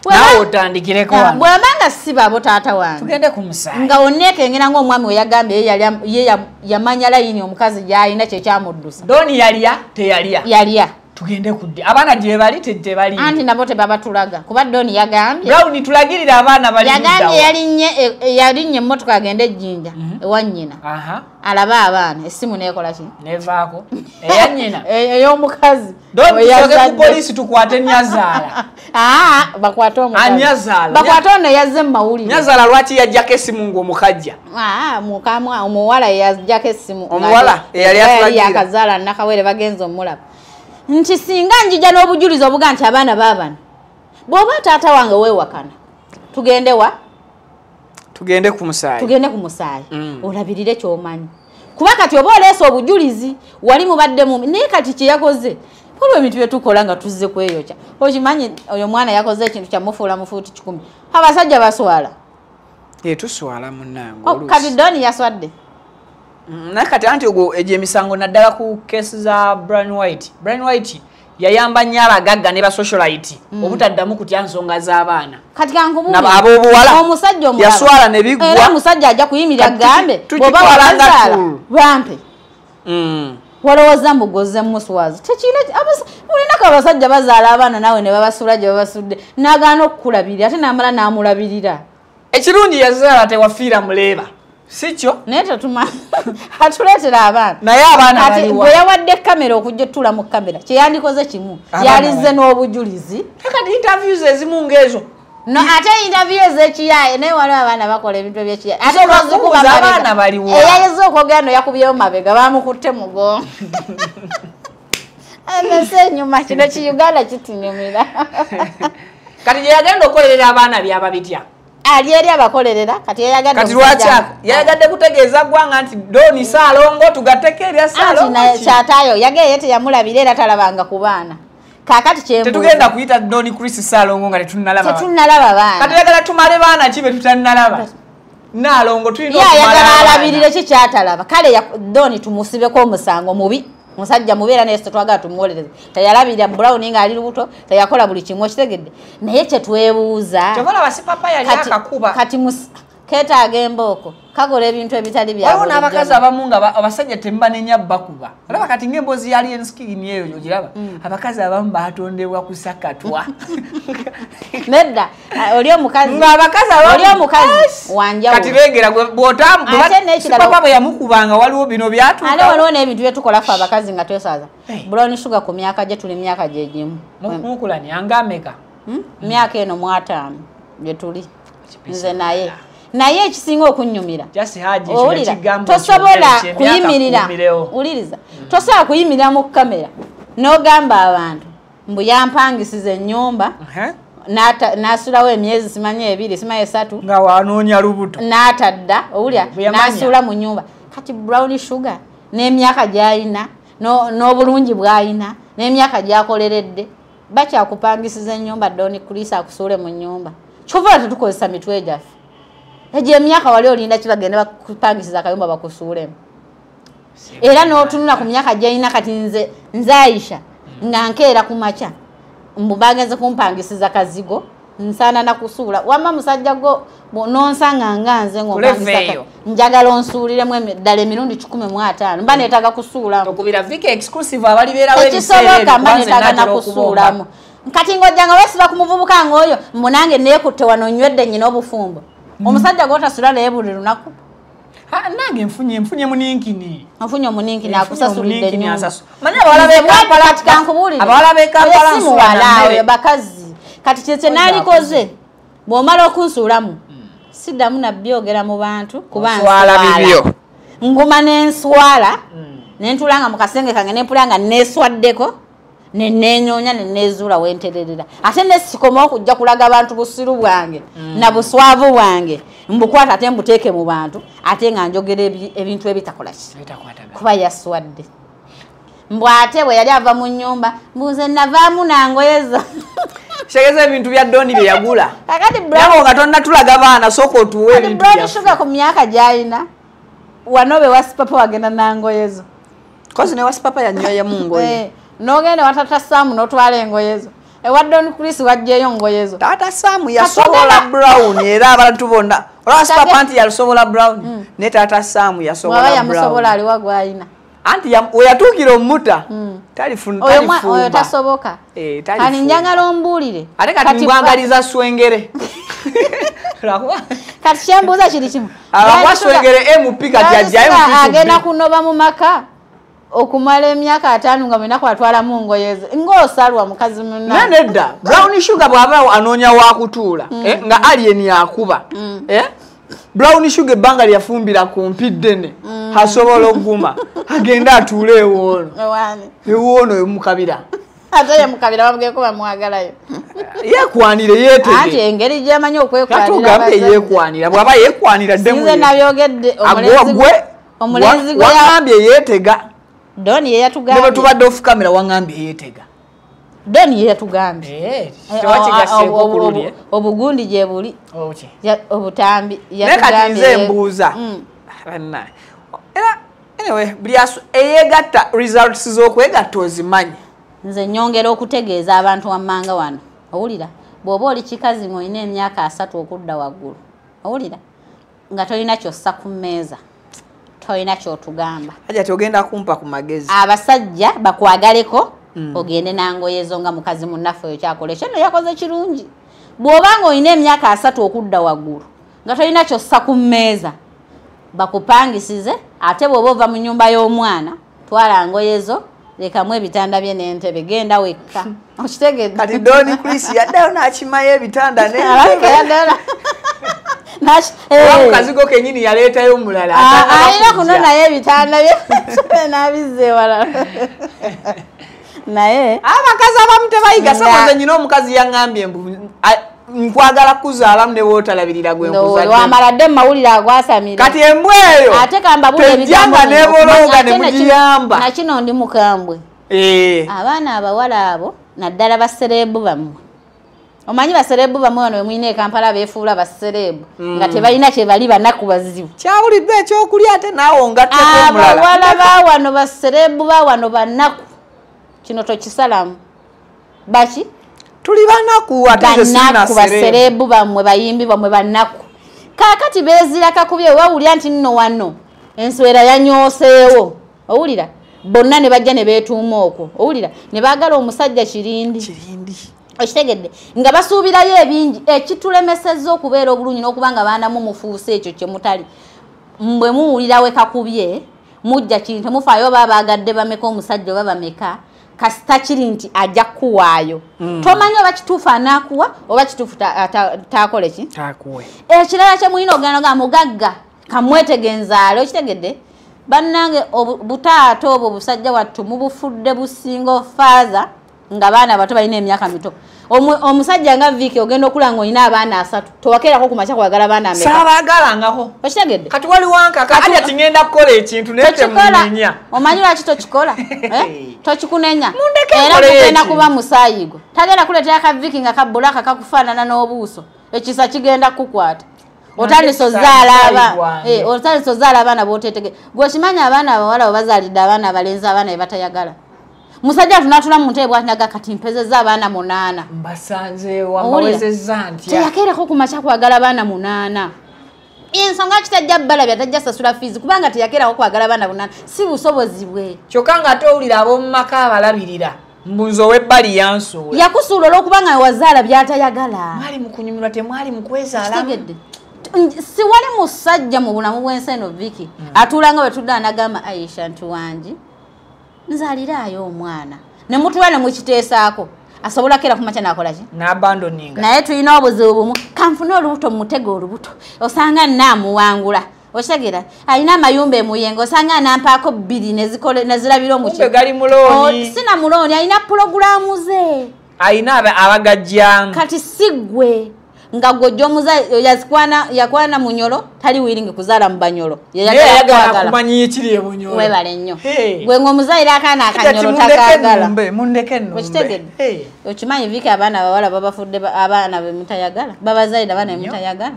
naawe otandikireko wano. Bw'abanga si babo taata wange, tugende ku musaayi, nga onneekengera ng'omwami we yagambye ye yamanya layini omukazi gy'alina kye kyamuddusa. Doni yalya teyalya? Yalya. Tugende ku ddi abaana gye bali tebali, anti nabo tebabatulaga kuba Doni yagambye Brown tulagirira abaana bali, yagambye yalinye emmotoka agende ejjinja ewa nnyina alabe abaana, essimu neekola ki, nevaako eya nnyina ey'omukazi. Doni tusoke ku poliisi tukwate Nyazaala. Bakwate omukazi, Anyazaala, bakwate ono yazze mu mawulire. Nyazaala lwaki yajjako esimu ng'omukajja? Mukamwa omuwala yajjako esimu, omuwala eyali atulagira yakazaala Nakawere bagenze omulaba nti singa njija n'obujulizi obuga nti abaana baabano Bw'oba taata wange weewakana, tugende wa? Tugende ku musaayi. Tugende ku musaayi. Olabirire ky'omanyi. Kuba kati oba oleese obujulizi, wali mubadde mu naye kati kye yakoze. Waliwo ebintu bye tukola nga tuzze kweyokya. Okimanyi oyo mwana yakoze ekintu kyamufuula mufuuti 10. Abasajja baswala. Tuswala munnange oluusi. Kati Doni yaswadde. Naye kati anti ogwo egyo emisango naddala ku keesi za Brian White. Brian White yayamba nnyo abagagga ne ba socialite obutaddamu kutya nsonga z'abaana. Kati kankubuulire. Ab'obuwala. Omusajja omulala. Yaswala ne biggwa. Era omusajja ajja kuyimirira agambe bw'oba wazaala bampe. Walowooza mbugoze muswazi. Tekirina mulinako abasajja bazaala abaana naawe ne babasuula gye babasudde n'agaana okukulabirira ate n'amala n'amulabirira. Ekirungi yazaala tewafiira muleeba. Si kyo? Naye tetuma atuleetera abaana. Naye abaana baliwa. Bwe yawadde kamera okujja otuula mu kamera kye yandikoze kimu yalizze n'obujulizi. Kati interviews ezimu ng'ezo. No, ate interview ez'ekiyaaye naye waliwo abaana bakola ebintu eby'ekiyaaye. Ate n'ozikuba abaana baliwa. Eyayeze okwogera no yakubyeyo mabega bamukutte mugongo. Ensi enyuma kino ki Uganda kitunyumira. Kati gye yagenda okukolerera abaana byaba bitya? Ali eri abakolerera kati yayagadde. Kati lwaki yayagadde kutegeeza ggwanga nti Doni Ssaalongo tugatteko ebya Ssaalongo ki? Kyataayo yageye teyamulabira era talabanga ku baana. Kaakati kyembuuza. Tetugenda kuyita Doni Chris Ssaalongo nga tetunnalaba. Tetunnalaba baana. Kati oyagala tumale baana ki be tutannalaba? Nnaalongo tulina okumala abaana. Yayagala alabirire ki kyatalaba. Kale Doni tumusibeko omusango mubi. Musajja mubeera naye tetwagala tumuwolereze. Teyalabirira Brown ng'ali lubuto, teyakola buli kimu okitegedde. Naye kye twebuuza. Kyova olaba si papa yali akakuba. Kati keetaaga embooko kakola ebintu ebitali bya bulijjo. Waliwo n'abakazi abamu nga abasajja temubanenya bakuba. Olaba kati ng'emboozi ya Alien Skin eyo ogiraba. Abakazi abamu baatondebwa kusakatwa. Nedda oli omukazi. Ng'abakazi abamu oli omukazi wanjawulo. Kati lengera bw'otamu si papa bwe yamukubanga waliwo bino byatuuka. Ate waliwo n'ebintu bye tukola ffe abakazi nga twesaza. Brown Sugar ku myaka gye tuli myaka gye gimu. Mukulani anga ameka? Myaka eno 50 gye tuli. Nze naye. Naye ekisinga okunnyumira. Tosobola kuyimirira. Wuliriza. Tosobola kuyimirira mu kamera n'ogamba abantu mbu yampangisiza ennyumba n'asulawo emyezi simanyi 2 simanyi 3 nga wanoonya lubuto n'atadda owulira n'asuula mu nnyumba. Kati Brown Sugar n'emyaka gy'alina n'obulungi bw'alina n'emyaka gy'akoleredde bakyakupangisiza ennyumba Doni Chris akusuule mu nnyumba. Kyova tetukozesa mitwe gyaffe. Egyo emyaka wali olinda ki bagende bakupangisiza akayumba bakusuulemu. Era n'otunula ku myaka gy'alina kati nze Aisha nga nkeera ku makya mbu bagenze kumpangisiza kazigo nsaana na kusuula. Wamma musajja gwo n'onsanga nga nze ng'ompangisa njagala onsuuliremu ddala emirundi 105 mba neetaaga kusuulamu. Okubira Viki exclusive abalibeerawo ebiseera ebyo tekisoboka mba neetaaga na kusuulamu. Kati ng'ojja nga weesiba ku muvubuka ng'oyo mbu nange neekutte wano nywedde nnyina obufumbo. Omusajja gw'otasula naye buli lunaku. Nange nfunye muninkini. Nfunye omuninkini akusasulidde ennyumba. Manyi abawala b'e Kampala kankubuulire. Abawala b'e Kampala nsula na mmere. Bakazi. Kati kye naalikoze bw'omala okunsuulamu siddamu nabyogera mu bantu kuba nswala bibyo. Nguma n'enswala ne ntuulanga mu kasenge kange ne mpulira nga neeswaddeko ne neenyoonya ne neezuula wentererera. Ate ne sikoma okujja kulaga abantu busiru bwange na buswavu bwange mbukwata ate mbuteeke mu bantu ate nga njogera ebintu ebitakola ki kuba yaswadde. Mbu ate bwe yali ava mu nnyumba mbuze navaamu nangoyeza. Kitegeeza ebintu bya Doni bye yagula. Kakati Brown nga tonnatulaga baana sooka otuwe ebintu Brown byaffe. Sugar ku myaka gy'alina wano be wasipapa wagenda nangoyezo. Kozi ne wasipapa yanywayamu ngoye. N'ogenda wa Tata Sam n'otwala engoye zo. Ewa Don Chris waggyeyo ngoye zo. Tata Sam yasobola Brown era abantu bonna. Olwa Sipapa nti yasobola Brown ne Tata Sam yasobola Brown. Bw'aba yamusobola aliwa gw'alina. Anti we yatuukira omuta talifumba. Oyo tasoboka. Kati njagala ombuulire. Ate kati ngwagaliza swengere. Kati kyembuuza kiri kimu. Abakuwa swengere MP kati ajjayo MP. Agenda kunoba mu maka. Okumala emyaka 5 nga mwena kwatwalamu ngoye ze ng'osalwa mukazi munna. Nedda Brown Sugar bw'aba anoonya wa kutuula nga Alien yakuba Brown Sugar ebbanga lyafumbira ku mpi ddene asobola okuguma agenda atuule ewoono ewoono mukabira. Ate ye mukabira bamugeko bamwagalayo. Yekwanire yeetege. Anti engeri gy'amanyi okwekwanira. Katugambye yekwanira bw'aba yekwanira ddemu. Nze nabyogedde omulenzi gwe wangambye yeetega. Doni ye yatugambye. Ne bwe tubadde off camera wangambye yeetega. Doni ye yatugambye. Tewakigasseeko ku luli. Obugundi gye buli. Obutambi yatugambye. Naye kati nze mbuuza. Era anyway buli eyeegatta results z'okwegatta ozimanyi. Nze nyongera okutegeeza abantu wammanga wano. Owulira bw'oba oli kikazi ng'olina emyaka 30 okudda waggulu. Owulira nga tolina ky'ossa ku mmeeza. Tolina ky'otugamba. Hajati ogenda kumpa ku magezi. Abasajja bakwagaleko ogende nangoye zo nga mukazi munnaffe oyo kyakola. Ekyo nno yakoze kirungi. Bw'oba ng'olina emyaka 30 okudda waggulu nga tolina ky'ossa ku mmeeza bakupangisize, ate bw'oba ova mu nnyumba y'omwana twala ngoye zo lekamu ebitanda bye n'entebe genda wekka. Okitegedde? Kati Doni Chris yaddayo n'akimayo ebitanda n'entebe. Omukazi go kennyini yaleetayo omulala. Alina kuno naye ebitanda bye n'abizza ewalala. Naye abakazi abamu tebayiga. Sabaze nnyina omukazi yaŋŋambye mbu nkwagala kuzaalamu ne wootalabirira gwe nkuzadde. Wamala dde mu mawulire agwasamira. Kati embwa eyo ate kambabula ebigambo tejjanga n'ebolooga ne mugiyamba. Na kino ndi mukambwe. Abaana abawala abo naddala basereebu bammwe. Omanyi basereebu bammwe wano we mulina e Kampala beefuula basereebu nga tebalina kye bali banaku bazibu. Kyawulidde ekyokulya ate naawe ongatteko omulala. Abawala ba wano basereebu ba wano banaku. Kino tokisalamu. Baki? Tuli banaku ate nze sirina basereebu bammwe bayimbi bammwe banaku. Kaakati beezira kakubye wawulira nti nno wano enswera yanyooseewo. Owulira bonna ne bajja ne beetuuma okwo. Owulira ne baagala omusajja kirindi. Kirindi. Okitegedde nga basuubirayo ebingi ekitulemesezza okubeera obulungi n'okuba nga baanamu mufuuse ekyo kye mutali. Mbwe muwulira we kakubye mujja kintu mufaayo oba baagadde bameka omusajja oba bameka. Kasita kiri nti ajja kuwaayo. Tomanyi oba kituufu anaakuwa oba kituufu taakole ki? Taakuwe. Ekirala kye mulina ogenda ogamba mugagga kamwetegenzaale. Okitegedde? Bannange butaata obwo busajja wattu mubufudde businga faaza nga baana bato balina emyaka mito. Omusajja nga Viki ogenda okula ng'olina abaana 3 towakeerako ku makya kwagala baana ameka. Saabagalangako. Okitegedde? Kati wali wankaka ate ati ngenda kukola ekintu naye temunenya. Omanyi lwaki tokikola? Tokikunenya. Era kugenda kuba musaayi gwo. Tagenda kuleetera ka Viki nga kabulaka kakufaanana n'obuuso. Ekisa kigenda kukukwata. Otandise ozaala abaana b'oteetegedde. Gwe okimanyi abaana abawala bwe bazaalidde abaana abalenzi abaana be batayagala. Musajja tunatula mu ntebe bw'ati naga kati mpezezza abaana 8. Mbasanze wambawezezza ntya. Teyakeerako ku makya kwagala abaana 8. Ensonga kitajja bbalabya tajja sasula fees kubanga teyakeerako kwagala abaana 8 si busobozi bwe. Kyokka ng'ate owulira ab'omu maka abalabirira. Mbunzi ow'ebbali yansuula. Yakusuula olw'okubanga wazaala by'atayagala. Mwali mu kunyumirwa temwali mu kwezaalamu. Kitegedde. Si wali musajja mu bulamu bw'ensi eno Viki atuula nga bwe tudda n'agamba Aisha nti wangi nzaaliraayo omwana ne mutula ne mukiteesaako asobola keera ku makya n'akola ki? N'abandoninga. Naye tulina obuzibu bumu kanfune olubuto mutege olubuto osanga nnaamuwangula. Okitegera alina amayumba emuyenga osanga anampaako 2 nezirabira omuki. Kumbe gali mulooni. Sina mulooni alina pulogulaamu ze. Alina abagajjamu. Kati si ggwe nga gw'ojja omuzaala yakwana munyolo tali wiringi kuzaala mu banyolo. Yayagala kumanya ekiri e Bunyolo. Weebale nnyo. Gwe ng'omuzaalira akaana akanyolo takaagala. Mundeke nnumbe. Okitegedde? Okimanyi Viki abaana abawala babafudde abaana be mutayagala. Babazaalira abaana be mutayagala.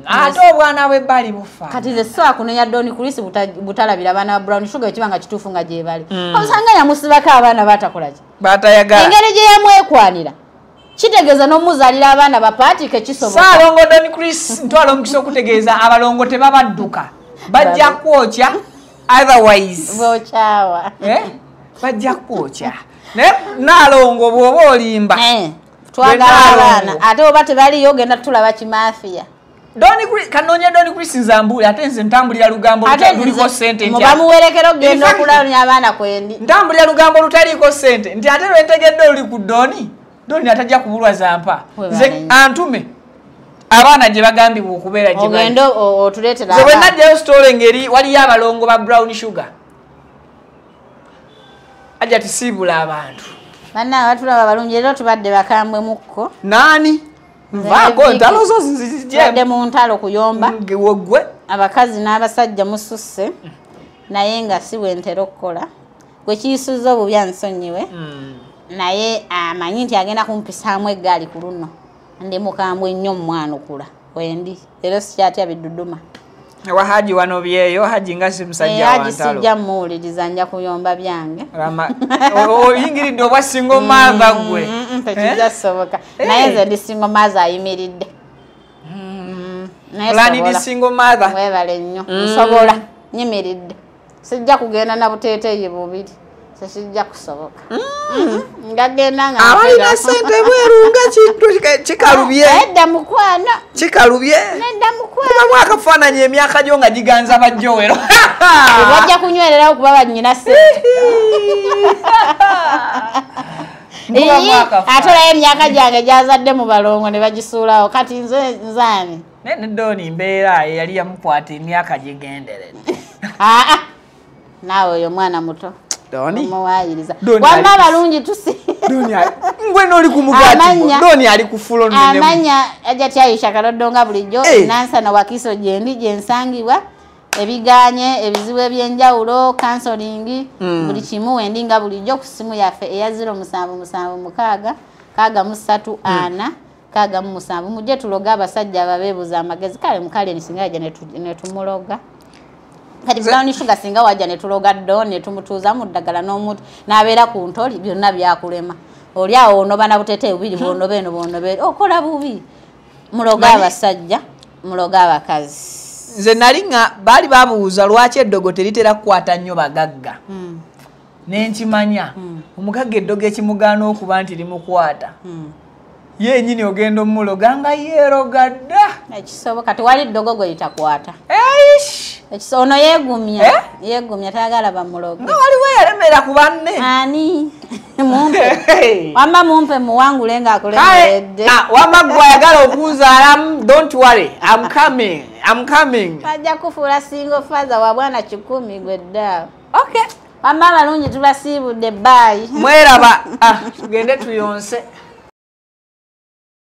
Ate obwana bw'ebbali bufa. Kati nze sisobola kunenya Doni Chris butalabira abaana ba Brown Sugar ekiba nga kituufu nga gye bali. Osanga yamusibako abaana batakola ki? Batayagala. Engeri gye yamwekwanira kitegeeza n'omuzaalira abaana bapaatike kisoboka. Ssaalongo Doni Chris ntwala omukisa okutegeeza abalongo tebabadduka. Bajja kwokya otherwise. Bokyawa. Bajja kwokya. Naye Nnaalongo bw'oba olimba. Twagala abaana ate oba tebaliyo ogenda tulaba kimaafiya. Doni Chris kanoonya Doni Chris nzambule ate nze ntambulira lugambo luliko ssente nti mubamuwerekera okugenda okulabya abaana kwendi. Ntambulira lugambo lutaliiko ssente nti ate lwentegedde oluli ku Doni. Doni atajja kubulwa zampa. Nze antume abaana gye bagambibwa okubeera gye bali. Ogende otuleetera abaana. Nze bwe najjayo story ngeri waliyo abalongo ba Brown Sugar. Ajja tisiibula abantu. Banna batulaba balungi leero tubadde bakambwe mukko. Nani? Nvaako ntalo zo nzijje mu ntalo kuyomba. Gwe abakazi n'abasajja mususse naye nga si bwe ntera okukola. Gwe kiyisuzza obubi ansonyiwe. Naye amanyi nti agenda kumpisaamu eggaali ku luno. Ndi mukambwe nnyo mmwanukula. Wendi leero sikyatya biduduma. Wa Haji wano byeyo, Haji nga si musajja wa ntalo. Haji sijja mmuwuliriza nja kuyomba byange. Oyingiridde obwa single mother gwe. Tekijja kusoboka. Naye nze ndi single mother ayimiridde. Plani ndi single mother. Weebale nnyo. Nsobola nyimiridde. Sijja kugenda na buteeteeyi bubiri. Tekijja kusoboka. Ngagenda nga abalina ssente bweru nga kikalubye. Nedda mukwano. Kikalubye. Nedda mukwano. Kubamu akafaananyi emyaka gyo nga giganza bajjowero. Bajja kunywererawo kuba bannyina ssente. Ate olayo emyaka gyange gyazadde mu balongo ne bagisuulawo kati nze nzaani. Naye ne Doni mbeera yali yamukwata emyaka gigenderedde. Aa naawe oyo mwana muto. Doni omuwaayiriza. Wamma abalungi tusi. Doni ngwe n'oli ku mugaati. Doni ali ku fulo nnene. Amanya ajja Aisha Kaloddo nga bulijjo Nansana Wakiso gyendi gye nsangibwa ebiganye ebizibu ebyenjawulo counseling buli kimu wendi nga bulijjo ku ssimu yaffe eya 0776 634 67 mujje tuloga abasajja ababeebuza amagezi kale mukale nsinga yajja ne tumuloga. Kati brown sugar singa wajja ne tuloga Don ne tumutuuza mu ddagala n'omuntu n'abeera ku ntoli byonna byakulema. Oli awo onoba na buteeteeyi bubiri bw'onoba eno bw'onoba eri okola bubi. Muloga abasajja, muloga abakazi. Nze nali nga baali babuuza lwaki eddogo teritera kukwata nnyo bagagga. Ne nkimanya omugagga eddogo ekimugaana okuba nti limukwata. Ye nnyini ogenda omuloga nga yeeroga dda. Ekisoboka tewali ddogo gwe litakwata. Ono yeegumya. Yeegumya tayagala bamuloge. Nga waliwo eyalemera ku banne. Ani? Mumpe. Wamma mumpe muwangule ng'akulemeredde. Wamma gwe ayagala okunzaalamu, don't worry, I'm coming. I'm coming. Bajja kufuula single father wa bwana 10 gwe dda. Okay. Wamma abalungi tubasiibudde, bye. Mweraba. Tugende tuyonse.